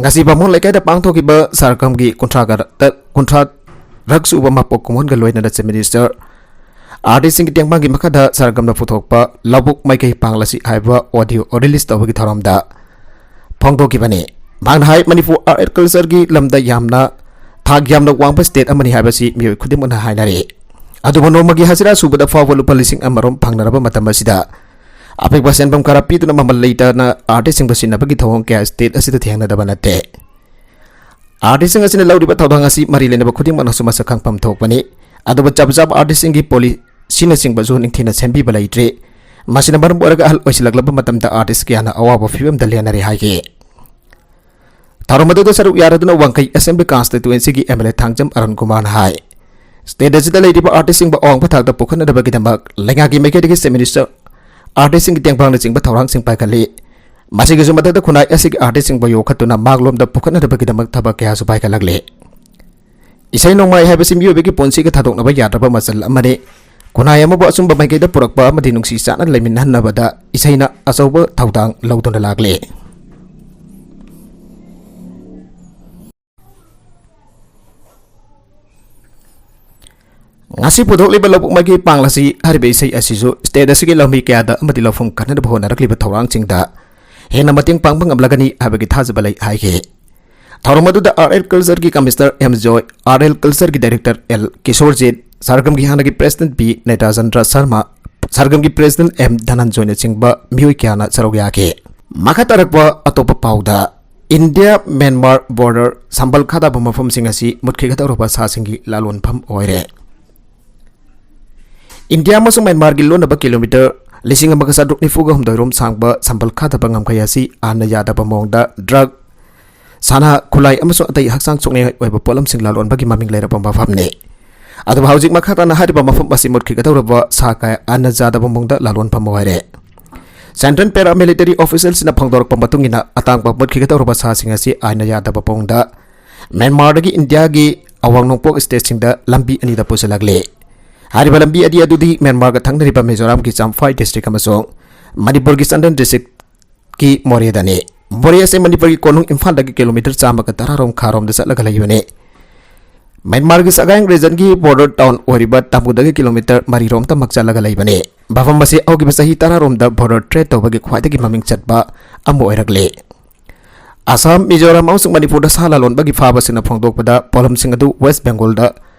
ꯉꯁꯤ ꯕꯥꯃꯣꯟ ꯂꯩꯀꯥꯏꯗ ꯄꯥꯡꯊꯣꯛꯈꯤꯕ ꯁꯥꯔꯀꯝꯒꯤ ꯀꯨꯟꯊ꯭ꯔꯥ ꯀꯨꯟꯊ꯭ꯔꯥ ꯇꯔꯨꯛ ꯁꯨꯕ ꯃꯄꯣꯛ ꯀꯨꯝꯑꯣꯟꯒ ꯂꯣꯏꯅꯅ Chief Minister, artistꯁꯤꯡꯒꯤ ꯇꯦꯡꯕꯥꯡꯒꯤ ꯃꯈꯥꯗ ꯁꯥꯔꯀꯝꯅ ꯄꯨꯊꯣꯛꯄ ꯂꯧꯕꯨꯛ ꯃꯥꯏꯀꯩ ꯄꯥꯡꯂꯁꯤ ꯍꯥꯏꯕ audio release ꯇꯧꯕꯒꯤ ꯊꯧꯔꯝꯗ ꯐꯣꯡꯗꯣꯛꯈꯤꯕꯅꯤ꯫ ꯃꯍꯥꯛꯅ ꯍꯥꯏ, ꯃꯅꯤꯄꯨꯔ art and cultureꯒꯤ ꯂꯝꯗ ꯌꯥꯝꯅ ꯊꯥꯛ ꯌꯥꯝꯅ ꯋꯥꯡꯕ state ꯑꯃꯅꯤ ꯍꯥꯏꯕꯁꯤ ꯃꯤꯑꯣꯏ ꯈꯨꯗꯤꯡꯃꯛꯅ ꯍꯥꯏꯅꯔꯤ꯫ ꯑꯗꯨꯕꯨ ꯅꯣꯡꯃꯒꯤ ꯍꯖꯤꯔꯥ ꯁꯨꯕꯗ ꯐꯥꯎꯕ ꯂꯨꯄꯥ ꯂꯤꯁꯤꯡ ꯑꯃꯔꯣꯝ ꯐꯪꯅꯔꯕ ꯃꯇꯝ ꯑꯁꯤꯗ ꯑꯄꯤꯛꯄ ꯁꯦꯟꯐꯝ ꯈꯔ ꯄꯤꯗꯨꯅ ꯃꯃꯜ ꯂꯩꯇꯅ artistꯁꯤꯡꯕꯨ ꯁꯤꯟꯅꯕꯒꯤ ꯊꯧꯑꯣꯡ ꯀꯌꯥ state ꯑꯁꯤꯗ ꯊꯦꯡꯅꯗꯕ ꯅꯠꯇꯦ꯫ Artistꯁꯤꯡ ꯑꯁꯤꯅ ꯂꯧꯔꯤꯕ ꯊꯧꯗꯥꯡ ꯑꯁꯤ ꯃꯔꯤ ꯂꯩꯅꯕ ꯈꯨꯗꯤꯡꯃꯛꯅꯁꯨ ꯃꯁꯛ ꯈꯪꯐꯝ ꯊꯣꯛꯄꯅꯤ꯫ ꯑꯗꯨꯕꯨ ꯆꯞ ꯆꯥꯕ artistꯁꯤꯡꯒꯤ policyꯅꯆꯤꯡꯕꯁꯨ ꯅꯤꯡꯊꯤꯅ ꯁꯦꯝꯕꯤꯕ ꯂꯩꯇ꯭ꯔꯤ꯫ ꯃꯁꯤꯅ ꯃꯔꯝ ꯑꯣꯏꯔꯒ ꯑꯍꯜ ꯑꯣꯏꯁꯤꯜꯂꯛꯂꯕ ꯃꯇꯝꯗ artist ꯀꯌꯥꯅ ꯑꯋꯥꯕ ꯐꯤꯕꯝꯗ ꯂꯦꯟꯅꯔꯦ ꯍꯥꯏꯈꯤ꯫ ꯊꯧꯔꯝ ꯑꯗꯨꯗ ꯁꯔꯨꯛ ꯌꯥꯔꯗꯨꯅ ꯋꯥꯡꯈꯩ Assembly Constituency-ꯒꯤ M L A Thangjam Arun ꯀꯨꯃꯥꯔꯅ ꯍꯥꯏ, state ꯑꯁꯤꯗ ꯂꯩꯔꯤꯕ artist-ꯁꯤꯡꯕꯨ ꯑꯋꯥꯡꯕ ꯊꯥꯛꯇ ꯄꯨꯈꯠꯅꯅꯕꯒꯤꯗꯃꯛ ꯂꯩꯉꯥꯛꯀꯤ ꯃꯥꯏꯀꯩꯗꯒꯤ Chief Minister artist-ꯁꯤꯡꯒꯤ ꯇꯦꯡꯕꯥꯡꯅꯆꯤꯡꯕ ꯊꯧꯔꯥꯡꯁꯤꯡ ꯄꯥꯏꯈꯠꯂꯤ꯫ ꯃꯁꯤꯒꯤꯁꯨ ꯃꯊꯛꯇ ꯈꯨꯟꯅꯥꯏ ꯑꯁꯤꯒꯤ artist-ꯁꯤꯡꯕꯨ ꯌꯣꯛꯈꯠꯇꯨꯅ ꯃꯥꯡꯂꯣꯝꯗ ꯄꯨꯈꯠꯅꯅꯕꯒꯤꯗꯃꯛ ꯊꯕꯛ ꯀꯌꯥꯁꯨ ꯄꯥꯏꯈꯠꯂꯛꯂꯤ꯫ ꯏꯁꯩ ꯅꯣꯡꯃꯥꯏ ꯍꯥꯏꯕꯁꯤ ꯃꯤꯑꯣꯏꯕꯒꯤ ꯄꯨꯟꯁꯤꯒ ꯊꯥꯗꯣꯛꯅꯕ ꯌꯥꯗ꯭ꯔꯕ ꯃꯆꯜ ꯑꯃꯅꯤ꯫ ꯈꯨꯟꯅꯥꯏ ꯑꯃꯕꯨ ꯑꯆꯨꯝꯕ ꯃꯥꯏꯀꯩꯗ ꯄꯨꯔꯛꯄ ꯑꯃꯗꯤ ꯅꯨꯡꯁꯤ ꯆꯥꯟꯅ ꯂꯩꯃꯤꯟꯅꯍꯟꯅꯕꯗ ꯏꯁꯩꯅ ꯑꯆꯧꯕ ꯊꯧꯗꯥꯡ ꯂꯧꯗꯨꯅ ꯂꯥꯛꯂꯤ꯫ ꯉꯁꯤ ꯄꯨꯊꯣꯛꯂꯤꯕ ꯂꯧꯕꯨꯛ ꯃꯥꯏꯒꯤ ꯄꯥꯡ ꯑꯁꯤ ꯍꯥꯏꯔꯤꯕ ꯏꯁꯩ ꯑꯁꯤꯁꯨ state ꯑꯁꯤꯒꯤ ꯂꯧꯃꯤ ꯀꯌꯥꯗ ꯑꯃꯗꯤ ꯂꯧꯐꯝ ꯀꯟꯅꯅꯕ ꯍꯣꯠꯅꯔꯛꯂꯤꯕ ꯊꯧꯔꯥꯡꯁꯤꯡꯗ ꯍꯦꯟꯅ ꯃꯇꯦꯡ ꯄꯥꯡꯕ ꯉꯝꯂꯒꯅꯤ ꯍꯥꯏꯕꯒꯤ ꯊꯥꯖꯕ ꯂꯩ ꯍꯥꯏꯈꯤ꯫ ꯊꯧꯔꯝ ꯑꯗꯨꯗ R L Culture-ꯒꯤ Commissioner M Joy, R L Culture-ꯒꯤ Director L ꯀꯤꯁꯣꯔꯖꯤꯠ, ꯁꯔꯒꯝꯒꯤ ꯍꯥꯟꯅꯒꯤ President ꯄꯤ ꯅꯦꯇꯥꯆꯟꯗ꯭ꯔ ꯁꯔꯃ, ꯁꯔꯒꯝꯒꯤ President M ꯙꯅꯟꯖꯣꯏꯅꯆꯤꯡꯕ ꯃꯤꯑꯣꯏ ꯀꯌꯥꯅ ꯁꯔꯨꯛ ꯌꯥꯈꯤ꯫ ꯃꯈꯥ ꯇꯥꯔꯛꯄ ꯑꯇꯣꯞꯄ ꯄꯥꯎꯗ, ꯏꯟꯗꯤꯌꯥ ꯃ꯭ꯌꯥꯟꯃꯥꯔ border ꯁꯝꯕꯜ ꯈꯥꯗꯕ ꯃꯐꯝꯁꯤꯡ ꯑꯁꯤ ꯃꯨꯠꯈꯤꯒꯗꯧꯔꯕ ꯁꯥꯁꯤꯡꯒꯤ ꯂꯥꯂꯣꯟꯐꯝ ꯑꯣꯏꯔꯦ꯫ ꯏꯟꯗꯤꯌꯥ ꯑꯃꯁꯨꯡ ꯃ꯭ꯌꯥꯟꯃꯥꯔꯒꯤ ꯂꯣꯟꯅꯕ kilometre ꯂꯤꯁꯤꯡ ꯑꯃꯒ ꯆꯥꯇ꯭ꯔꯨꯛ ꯅꯤꯐꯨꯒ ꯍꯨꯝꯗꯣꯏ ꯔꯣꯝ ꯁꯥꯡꯕ ꯁꯝꯕꯜ ꯈꯥꯗꯕ ꯉꯝꯈꯩ ꯑꯁꯤ ꯑꯥꯏꯟꯅ ꯌꯥꯗꯕ ꯃꯑꯣꯡꯗ drug, ꯁꯥꯅꯥ, ꯈꯨꯠꯂꯥꯏ ꯑꯃꯁꯨꯡ ꯑꯇꯩ ꯍꯛꯆꯥꯡ ꯁꯣꯛꯅꯤꯡꯉꯥꯏ ꯑꯣꯏꯕ ꯄꯣꯠꯂꯝꯁꯤꯡ ꯂꯥꯂꯣꯟꯕꯒꯤ ꯃꯃꯤꯡ ꯂꯩꯔꯕ ꯃꯐꯝꯅꯤ꯫ ꯑꯗꯨꯕꯨ ꯍꯧꯖꯤꯛ ꯃꯈꯥ ꯇꯥꯅ ꯍꯥꯏꯔꯤꯕ ꯃꯐꯝ ꯑꯁꯤ ꯃꯨꯠꯈꯤꯒꯗꯧꯔꯕ ꯁꯥ ꯀꯌꯥ ꯑꯥꯏꯟꯅ ꯌꯥꯗꯕ ꯃꯑꯣꯡꯗ ꯂꯥꯂꯣꯟꯐꯝ ꯑꯣꯏꯔꯦ꯫ Central Paramilitary Official-ꯁꯤꯡꯅ ꯐꯣꯡꯗꯣꯔꯛꯄ ꯃꯇꯨꯡ ꯏꯟꯅ, ꯑꯇꯥꯡꯕ ꯃꯨꯠꯈꯤꯒꯗꯧꯔꯕ ꯁꯥꯁꯤꯡ ꯑꯁꯤ ꯑꯥꯏꯟꯅ ꯌꯥꯗꯕ ꯃꯑꯣꯡꯗ ꯃ꯭ꯌꯥꯟꯃꯥꯔꯗꯒꯤ ꯏꯟꯗꯤꯌꯥꯒꯤ ꯑꯋꯥꯡ ꯅꯣꯡꯄꯣꯛ state-ꯁꯤꯡꯗ ꯂꯝꯕꯤ ꯑꯅꯤꯗ ꯄꯨꯁꯤꯜꯂꯛꯂꯤ꯫ ꯍꯥꯏꯔꯤꯕ ꯂꯝꯕꯤ ꯑꯅꯤ ꯑꯗꯨꯗꯤ ꯃ꯭ꯌꯥꯟꯃꯥꯔꯒ ꯊꯪꯅꯔꯤꯕ ꯃꯤꯖꯣꯔꯥꯝꯒꯤ ꯆꯝꯐꯥꯏ district ꯑꯃꯁꯨꯡ ꯃꯅꯤꯄꯨꯔꯒꯤ ꯆꯥꯟꯗꯦꯜ district-ꯀꯤ ꯃꯣꯔꯦꯗꯅꯤ꯫ ꯃꯣꯔꯦ ꯑꯁꯤ ꯃꯅꯤꯄꯨꯔꯒꯤ ꯀꯣꯅꯨꯡ ꯏꯝꯐꯥꯜꯗꯒꯤ kilometre ꯆꯥꯝꯃꯒ ꯇꯔꯥ ꯔꯣꯝ ꯈꯥꯔꯣꯝꯗ ꯆꯠꯂꯒ ꯂꯩꯕꯅꯤ꯫ ꯃ꯭ꯌꯥꯟꯃꯥꯔꯒꯤ ꯁꯒꯥꯏꯡ region-ꯒꯤ border town ꯑꯣꯏꯔꯤꯕ ꯇꯥꯃꯨꯗꯒꯤ kilometre ꯃꯔꯤ ꯔꯣꯝꯇꯃꯛ ꯆꯠꯂꯒ ꯂꯩꯕꯅꯤ꯫ ꯃꯐꯝ ꯑꯁꯤ ꯍꯧꯈꯤꯕ ꯆꯍꯤ ꯇꯔꯥ ꯔꯣꯝꯗ border trade ꯇꯧꯕꯒꯤ ꯈ꯭ꯋꯥꯏꯗꯒꯤ ꯃꯃꯤꯡ ꯆꯠꯄ ꯑꯃ ꯑꯣꯏꯔꯛꯂꯤ꯫ ꯑꯁꯥꯝ, ꯃꯤꯖꯣꯔꯥꯝ ꯑꯃꯁꯨꯡ ꯃꯅꯤꯄꯨꯔꯗ ꯁꯥ ꯂꯥꯂꯣꯟꯕꯒꯤ ꯐꯥꯕꯁꯤꯡꯅ ꯐꯣꯡꯗꯣꯛꯄꯗ, ꯄꯣꯠꯂꯝꯁꯤꯡ ꯑꯗꯨ West Bengal-ꯗ,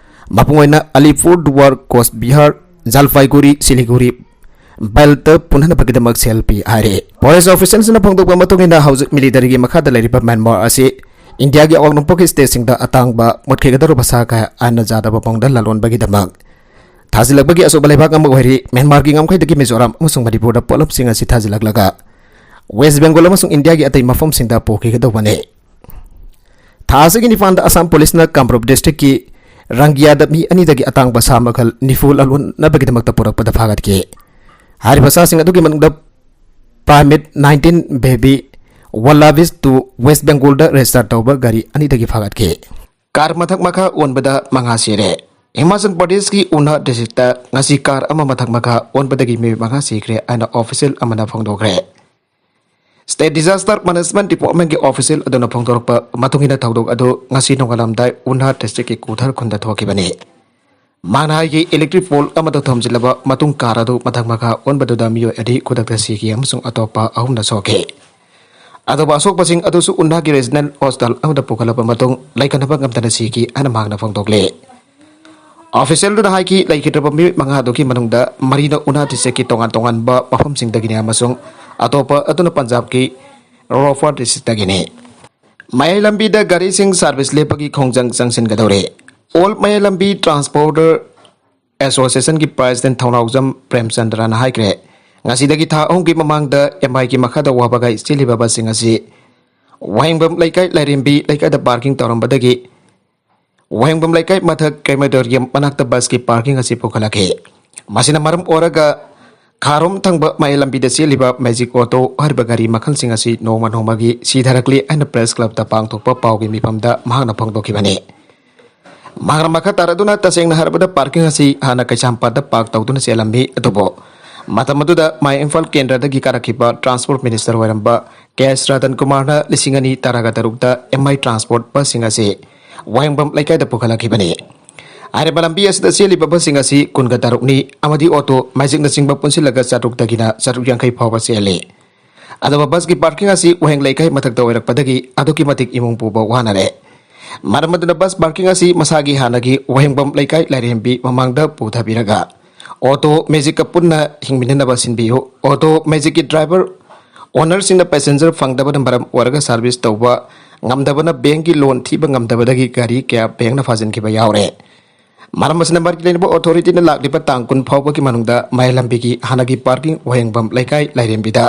ꯃꯄꯨꯡ ꯑꯣꯏꯅ ꯑꯂꯤꯄꯨꯔ ꯗꯨꯋꯥꯔ, ꯀꯣꯆ ꯕꯤꯍꯥꯔ, ꯖꯜꯄꯥꯏꯒꯨꯔꯤ, ꯁꯤꯂꯤꯒꯨꯔꯤ belt ꯄꯨꯅꯅꯕꯒꯤꯗꯃꯛ ꯁꯦꯜ ꯄꯤ ꯍꯥꯏꯔꯤ꯫ Forest official-ꯁꯤꯡꯅ ꯐꯣꯡꯗꯣꯛꯄ ꯃꯇꯨꯡ ꯏꯟꯅ, ꯍꯧꯖꯤꯛ military-ꯒꯤ ꯃꯈꯥꯗ ꯂꯩꯔꯤꯕ ꯃ꯭ꯌꯥꯟꯃꯥꯔ ꯑꯁꯤ ꯏꯟꯗꯤꯌꯥꯒꯤ ꯑꯋꯥꯡ ꯅꯣꯡꯄꯣꯛꯀꯤ state-ꯁꯤꯡꯗ ꯑꯇꯥꯡꯕ ꯃꯨꯠꯈꯤꯒꯗꯧꯔꯕ ꯁꯥ ꯀꯌꯥ ꯑꯥꯏꯟꯅ ꯌꯥꯗꯕ ꯃꯑꯣꯡꯗ ꯂꯥꯂꯣꯟꯕꯒꯤꯗꯃꯛ ꯊꯥꯖꯤꯜꯂꯛꯄꯒꯤ ꯑꯆꯧꯕ ꯂꯩꯕꯥꯛ ꯑꯃ ꯑꯣꯏꯔꯤ꯫ ꯃ꯭ꯌꯥꯟꯃꯥꯔꯒꯤ ꯉꯝꯈꯩꯗꯒꯤ ꯃꯤꯖꯣꯔꯥꯝ ꯑꯃꯁꯨꯡ ꯃꯅꯤꯄꯨꯔꯗ ꯄꯣꯠꯂꯝꯁꯤꯡ ꯑꯁꯤ ꯊꯥꯖꯤꯜꯂꯛꯂꯒ West Bengal ꯑꯃꯁꯨꯡ ꯏꯟꯗꯤꯌꯥꯒꯤ ꯑꯇꯩ ꯃꯐꯝꯁꯤꯡꯗ ꯄꯨꯈꯤꯒꯗꯧꯕꯅꯤ꯫ ꯊꯥ ꯑꯁꯤꯒꯤ ꯅꯤꯄꯥꯟꯗ ꯑꯁꯥꯝ ꯄꯨꯂꯤꯁꯅ ꯀꯥꯃꯔꯨꯞ ꯗꯤꯁꯇ꯭ꯔꯤꯛꯀꯤ ꯔꯪꯒꯤꯌꯥꯗ ꯃꯤ ꯑꯅꯤꯗꯒꯤ ꯑꯇꯥꯡꯕ ꯁꯥ ꯃꯈꯜ ꯅꯤꯐꯨ ꯂꯂꯣꯟꯅꯕꯒꯤꯗꯃꯛꯇ ꯄꯨꯔꯛꯄꯗ ꯐꯥꯒꯠꯈꯤ꯫ ꯍꯥꯏꯔꯤꯕ ꯁꯥꯁꯤꯡ ꯑꯗꯨꯒꯤ ꯃꯅꯨꯡꯗ ꯄꯥꯔꯃꯤꯠ ꯅꯥꯏꯟꯇꯤꯟ ꯕꯦꯕꯤ ꯋꯥꯂꯥꯕꯤꯁ ꯇꯨ ꯋꯦꯁ ꯕꯦꯡꯒꯣꯜꯗ ꯔꯦꯖꯤꯁꯇꯥꯔ ꯇꯧꯕ ꯒꯥꯔꯤ ꯑꯅꯤꯗꯒꯤ ꯐꯥꯒꯠꯈꯤ꯫ ꯀꯥꯔ ꯃꯊꯛ ꯃꯈꯥ ꯑꯣꯟꯕꯗ ꯃꯉꯥ ꯁꯤꯔꯦ꯫ ꯍꯤꯃꯥꯆꯜ ꯄ꯭ꯔꯗꯦꯁꯀꯤ ꯎꯅꯥ ꯗꯤꯁꯇ꯭ꯔꯤꯛꯇ ꯉꯁꯤ ꯀꯥꯔ ꯑꯃ ꯃꯊꯛ ꯃꯈꯥ ꯑꯣꯟꯕꯗꯒꯤ ꯃꯤꯑꯣꯏ ꯃꯉꯥ ꯁꯤꯈ꯭ꯔꯦ ꯍꯥꯏꯅ ꯑꯣꯐꯤꯁꯤꯌꯦꯜ ꯑꯃꯅ ꯐꯣꯡꯗꯣꯛꯈ꯭ꯔꯦ꯫ ꯁ꯭ꯇꯦꯠ ꯗꯤꯖꯥꯁꯇꯔ ꯃꯦꯅꯦꯖꯃꯦꯟꯠ ꯗꯤꯄꯥꯔꯠꯃꯦꯟꯠꯀꯤ ꯑꯣꯐꯤꯁꯤꯌꯦꯜ ꯑꯗꯨꯅ ꯐꯣꯡꯗꯣꯔꯛꯄ ꯃꯇꯨꯡ ꯏꯟꯅ ꯊꯧꯗꯣꯛ ꯑꯗꯨ ꯉꯁꯤ ꯅꯣꯡꯉꯥꯜꯂꯝꯗꯥꯏ ꯎꯅꯥ ꯗꯤꯁꯇ꯭ꯔꯤꯛꯀꯤ ꯀꯨꯊꯔ ꯈꯨꯟꯗ ꯊꯣꯛꯈꯤꯕꯅꯤ꯫ ꯃꯥꯡꯅ ꯍꯥꯏꯒꯤ ꯏꯂꯦꯛꯇ꯭ꯔꯤꯛ ꯄꯣꯜ ꯑꯃꯗ ꯊꯣꯝꯖꯤꯜꯂꯕ ꯃꯇꯨꯡ ꯀꯥꯔ ꯑꯗꯨ ꯃꯊꯛ ꯃꯈꯥ ꯑꯣꯟꯕꯗꯨꯗ ꯃꯤꯑꯣꯏ ꯑꯅꯤ ꯈꯨꯗꯛꯇ ꯁꯤꯈꯤ ꯑꯃꯁꯨꯡ ꯑꯇꯣꯞꯄ ꯑꯍꯨꯝꯅ ꯁꯣꯛꯈꯤ꯫ ꯑꯗꯨꯕꯨ ꯑꯁꯣꯛꯄꯁꯤꯡ ꯑꯗꯨꯁꯨ ꯎꯅꯥꯒꯤ ꯔꯤꯖꯅꯦꯜ ꯍꯣꯁꯄꯤꯇꯥꯜ ꯑꯃꯗ ꯄꯨꯈꯠꯂꯕ ꯃꯇꯨꯡ ꯂꯩꯈꯠꯅꯕ ꯉꯝꯗꯅ ꯁꯤꯈꯤ ꯍꯥꯏꯅ ꯃꯍꯥꯛꯅ ꯐꯣꯡꯗꯣꯛꯂꯤ꯫ ꯑꯣꯐꯤꯁꯤꯌꯦꯜꯗꯨꯅ ꯍꯥꯏꯈꯤ, ꯂꯩꯈꯤꯗ꯭ꯔꯕ ꯃꯤꯑꯣꯏ ꯃꯉꯥ ꯑꯗꯨꯒꯤ ꯃꯅꯨꯡꯗ ꯃꯔꯤꯅ ꯎꯅꯥ ꯗꯤꯁꯇ꯭ꯔꯤꯛꯀꯤ ꯇꯣꯉꯥꯟ ꯇꯣꯉꯥꯟꯕ ꯃꯐꯝꯁꯤꯡꯗꯒꯤꯅꯤ ꯑꯃꯁꯨꯡ ꯑꯇꯣꯞꯄ ꯑꯗꯨꯅ ꯄꯟꯖꯥꯕꯀꯤ ꯔꯣꯄꯔ ꯗꯤꯁꯇ꯭ꯔꯤꯛꯇꯒꯤꯅꯤ꯫ ꯃꯌꯥꯏ ꯂꯝꯕꯤꯗ ꯒꯥꯔꯤꯁꯤꯡ ꯁꯥꯔꯚꯤꯁ ꯂꯦꯞꯄꯒꯤ ꯈꯣꯡꯖꯪ ꯆꯪꯁꯤꯟꯒꯗꯧꯔꯦ꯫ ꯑꯣꯜ ꯃꯌꯥꯏ ꯂꯝꯕꯤ ꯇ꯭ꯔꯥꯟꯁꯄꯣꯔꯇꯔ ꯑꯦꯁꯣꯁꯤꯌꯦꯁꯟꯒꯤ ꯄ꯭ꯔꯦꯁꯤꯗꯦꯟꯠ ꯊꯧꯅꯥꯎꯖꯝ ꯄ꯭ꯔꯦꯝꯆꯟꯗ꯭ꯔꯅ ꯍꯥꯏꯈ꯭ꯔꯦ, ꯉꯁꯤꯗꯒꯤ ꯊꯥ ꯑꯍꯨꯝꯒꯤ ꯃꯃꯥꯡꯗ ꯑꯦꯝ ꯑꯥꯏꯒꯤ ꯃꯈꯥꯗ ꯋꯥꯕꯒꯥꯏ ꯆꯦꯜꯂꯤꯕ ꯕꯁꯁꯤꯡ ꯑꯁꯤ ꯋꯥꯍꯦꯡꯕꯝ ꯂꯩꯀꯥꯏ ꯂꯥꯏꯔꯦꯝꯕꯤ ꯂꯩꯀꯥꯏꯗ ꯄꯥꯔꯀꯤꯡ ꯇꯧꯔꯝꯕꯗꯒꯤ ꯋꯥꯍꯦꯡꯕꯝ ꯂꯩꯀꯥꯏ ꯃꯊꯛ ꯀ꯭ꯔꯦꯃꯦꯇꯣꯔꯤꯌꯝ ꯃꯅꯥꯛꯇ ꯕꯁꯀꯤ ꯄꯥꯔꯀꯤꯡ ꯑꯁꯤ ꯄꯨꯈꯠꯂꯛꯈꯤ꯫ ꯃꯁꯤꯅ ꯃꯔꯝ ꯑꯣꯏꯔꯒ ꯈꯥꯔꯣꯝ ꯊꯪꯕ ꯃꯌꯥꯏ ꯂꯝꯕꯤꯗ ꯆꯦꯜꯂꯤꯕ ꯃꯦꯖꯤꯛ ꯑꯣꯇꯣ ꯍꯥꯏꯔꯤꯕ ꯒꯥꯔꯤ ꯃꯈꯜꯁꯤꯡ ꯑꯁꯤ ꯅꯣꯡꯃ ꯅꯣꯡꯃꯒꯤ ꯁꯤꯊꯔꯛꯂꯤ ꯍꯥꯏꯅ ꯄ꯭ꯔꯦꯁ ꯀ꯭ꯂꯕꯇ ꯄꯥꯡꯊꯣꯛꯄ ꯄꯥꯎꯒꯤ ꯃꯤꯐꯝꯗ ꯃꯍꯥꯛꯅ ꯐꯣꯡꯗꯣꯛꯈꯤꯕꯅꯤ꯫ ꯃꯍꯥꯛꯅ ꯃꯈꯥ ꯇꯥꯔꯗꯨꯅ, ꯇꯁꯦꯡꯅ ꯍꯥꯏꯔꯕꯗ ꯄꯥꯔꯀꯤꯡ ꯑꯁꯤ ꯍꯥꯟꯅ ꯀꯩꯁꯥꯝꯄꯥꯠꯇ ꯄꯥꯔꯛ ꯇꯧꯗꯨꯅ ꯆꯦꯜꯂꯝꯃꯤ, ꯑꯗꯨꯕꯨ ꯃꯇꯝ ꯑꯗꯨꯗ ꯃꯥꯏ ꯏꯝꯐꯥꯜ ꯀꯦꯟꯗ꯭ꯔꯗꯒꯤ ꯀꯥꯔꯛꯈꯤꯕ ꯇ꯭ꯔꯥꯟꯁꯄꯣꯔꯠ ꯃꯤꯅꯤꯁꯇꯔ ꯑꯣꯏꯔꯝꯕ ꯀꯦ ꯑꯦꯁ ꯔꯇꯟ ꯀꯨꯃꯥꯔꯅ ꯂꯤꯁꯤꯡ ꯑꯅꯤ ꯇꯔꯥꯒ ꯇꯔꯨꯛꯇ ꯑꯦꯝ ꯑꯥꯏ ꯇ꯭ꯔꯥꯟꯁꯄꯣꯔꯠ ꯕꯁꯁꯤꯡ ꯑꯁꯤ ꯋꯥꯍꯦꯡꯕꯝ ꯂꯩꯀꯥꯏꯗ ꯄꯨꯈꯠꯂꯛꯈꯤꯕꯅꯤ꯫ ꯍꯥꯏꯔꯤꯕ ꯂꯝꯕꯤ ꯑꯁꯤꯗ ꯆꯦꯜꯂꯤꯕ ꯕꯁꯁꯤꯡ ꯑꯁꯤ ꯀꯨꯟꯒ ꯇꯔꯨꯛꯅꯤ ꯑꯃꯗꯤ ꯑꯣꯇꯣ, ꯃꯦꯖꯤꯛꯅꯆꯤꯡꯕ ꯄꯨꯟꯁꯤꯜꯂꯒ ꯆꯥꯇ꯭ꯔꯨꯛꯇꯒꯤꯅ ꯆꯥꯇ꯭ꯔꯨꯛ ꯌꯥꯡꯈꯩ ꯐꯥꯎꯕ ꯆꯦꯜꯂꯤ꯫ ꯑꯗꯨꯒ ꯕꯁꯀꯤ ꯄꯥꯔꯀꯤꯡ ꯑꯁꯤ ꯋꯥꯍꯦꯡ ꯂꯩꯀꯥꯏ ꯃꯊꯛꯇ ꯑꯣꯏꯔꯛꯄꯗꯒꯤ ꯑꯗꯨꯛꯀꯤ ꯃꯇꯤꯛ ꯏꯃꯨꯡ ꯄꯨꯕ ꯋꯥꯅꯔꯦ꯫ ꯃꯔꯝ ꯑꯗꯨꯅ ꯕꯁ ꯄꯥꯔꯀꯤꯡ ꯑꯁꯤ ꯃꯁꯥꯒꯤ ꯍꯥꯟꯅꯒꯤ ꯋꯥꯍꯦꯡꯕꯝ ꯂꯩꯀꯥꯏ ꯂꯥꯏꯔꯦꯝꯕꯤ ꯃꯃꯥꯡꯗ ꯄꯨꯊꯕꯤꯔꯒ ꯑꯣꯇꯣ ꯃꯦꯖꯤꯛꯀ ꯄꯨꯟꯅ ꯍꯤꯡꯃꯤꯟꯅꯅꯕ ꯁꯤꯟꯕꯤꯌꯨ꯫ ꯑꯣꯇꯣ ꯃꯦꯖꯤꯛꯀꯤ ꯗ꯭ꯔꯥꯏꯚꯔ ꯑꯣꯅꯔꯁꯤꯡꯅ ꯄꯦꯁꯦꯟꯖꯔ ꯐꯪꯗꯕꯅ ꯃꯔꯝ ꯑꯣꯏꯔꯒ ꯁꯥꯔꯚꯤꯁ ꯇꯧꯕ ꯉꯝꯗꯕꯅ ꯕꯦꯡꯀꯤ ꯂꯣꯟ ꯊꯤꯕ ꯉꯝꯗꯕꯗꯒꯤ ꯒꯥꯔꯤ ꯀꯌꯥ ꯕꯦꯡꯅ ꯐꯥꯖꯤꯟꯈꯤꯕ ꯌꯥꯎꯔꯦ꯫ ꯃꯔꯝ ꯑꯁꯤꯅ ꯃꯔꯤ ꯂꯩꯅꯕ ꯑꯣꯊꯣꯔꯤꯇꯤꯅ ꯂꯥꯛꯂꯤꯕ ꯇꯥꯡ ꯀꯨꯟ ꯐꯥꯎꯕꯒꯤ ꯃꯅꯨꯡꯗ ꯃꯌꯥꯏ ꯂꯝꯕꯤꯒꯤ ꯍꯥꯟꯅꯒꯤ ꯄꯥꯔꯀꯤꯡ ꯋꯥꯍꯦꯡꯕꯝ ꯂꯩꯀꯥꯏ ꯂꯥꯏꯔꯦꯝꯕꯤꯗ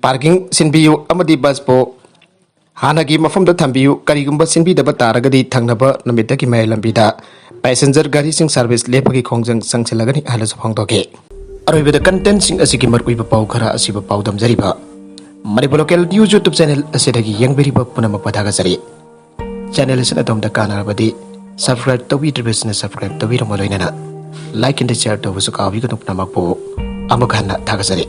ꯄꯥꯔꯀꯤꯡ ꯁꯤꯟꯕꯤꯌꯨ ꯑꯃꯗꯤ ꯕꯁꯄꯨ ꯍꯥꯟꯅꯒꯤ ꯃꯐꯝꯗ ꯊꯝꯕꯤꯌꯨ꯫ ꯀꯔꯤꯒꯨꯝꯕ ꯁꯤꯟꯕꯤꯗꯕ ꯇꯥꯔꯒꯗꯤ ꯊꯪꯅꯕ ꯅꯨꯃꯤꯠꯇꯒꯤ ꯃꯌꯥꯏ ꯂꯝꯕꯤꯗ passenger ꯒꯥꯔꯤꯁꯤꯡ service ꯂꯦꯞꯄꯒꯤ ꯈꯣꯡꯖꯪ ꯆꯪꯁꯤꯜꯂꯒꯅꯤ ꯍꯥꯏꯅꯁꯨ ꯐꯣꯡꯗꯣꯛꯈꯤ꯫ ꯑꯔꯣꯏꯕꯗ content ꯁꯤꯡ ꯑꯁꯤꯒꯤ ꯃꯔꯨꯑꯣꯏꯕ ꯄꯥꯎ ꯈꯔ ꯑꯁꯤꯕꯨ ꯄꯥꯎꯗꯝꯖꯔꯤꯕ Manipur Local News YouTube channel ꯑꯁꯤꯗꯒꯤ ꯌꯦꯡꯕꯤꯔꯤꯕ ꯄꯨꯝꯅꯃꯛꯄꯨ ꯊꯥꯒꯠꯆꯔꯤ꯫ Channel ꯑꯁꯤꯅ ꯑꯗꯣꯝꯗ ꯀꯥꯟꯅꯔꯕꯗꯤ subscribe ꯇꯧꯕꯤꯗ꯭ꯔꯤꯕꯁꯤꯡꯅ subscribe ꯇꯧꯕꯤꯔꯝꯕ ꯂꯣꯏꯅꯅ like and share ꯇꯧꯕꯁꯨ ꯀꯥꯎꯕꯤꯒꯅꯨ꯫ ꯄꯨꯝꯅꯃꯛꯄꯨ ꯑꯃꯨꯛ ꯍꯟꯅ ꯊꯥꯒꯠꯆꯔꯤ꯫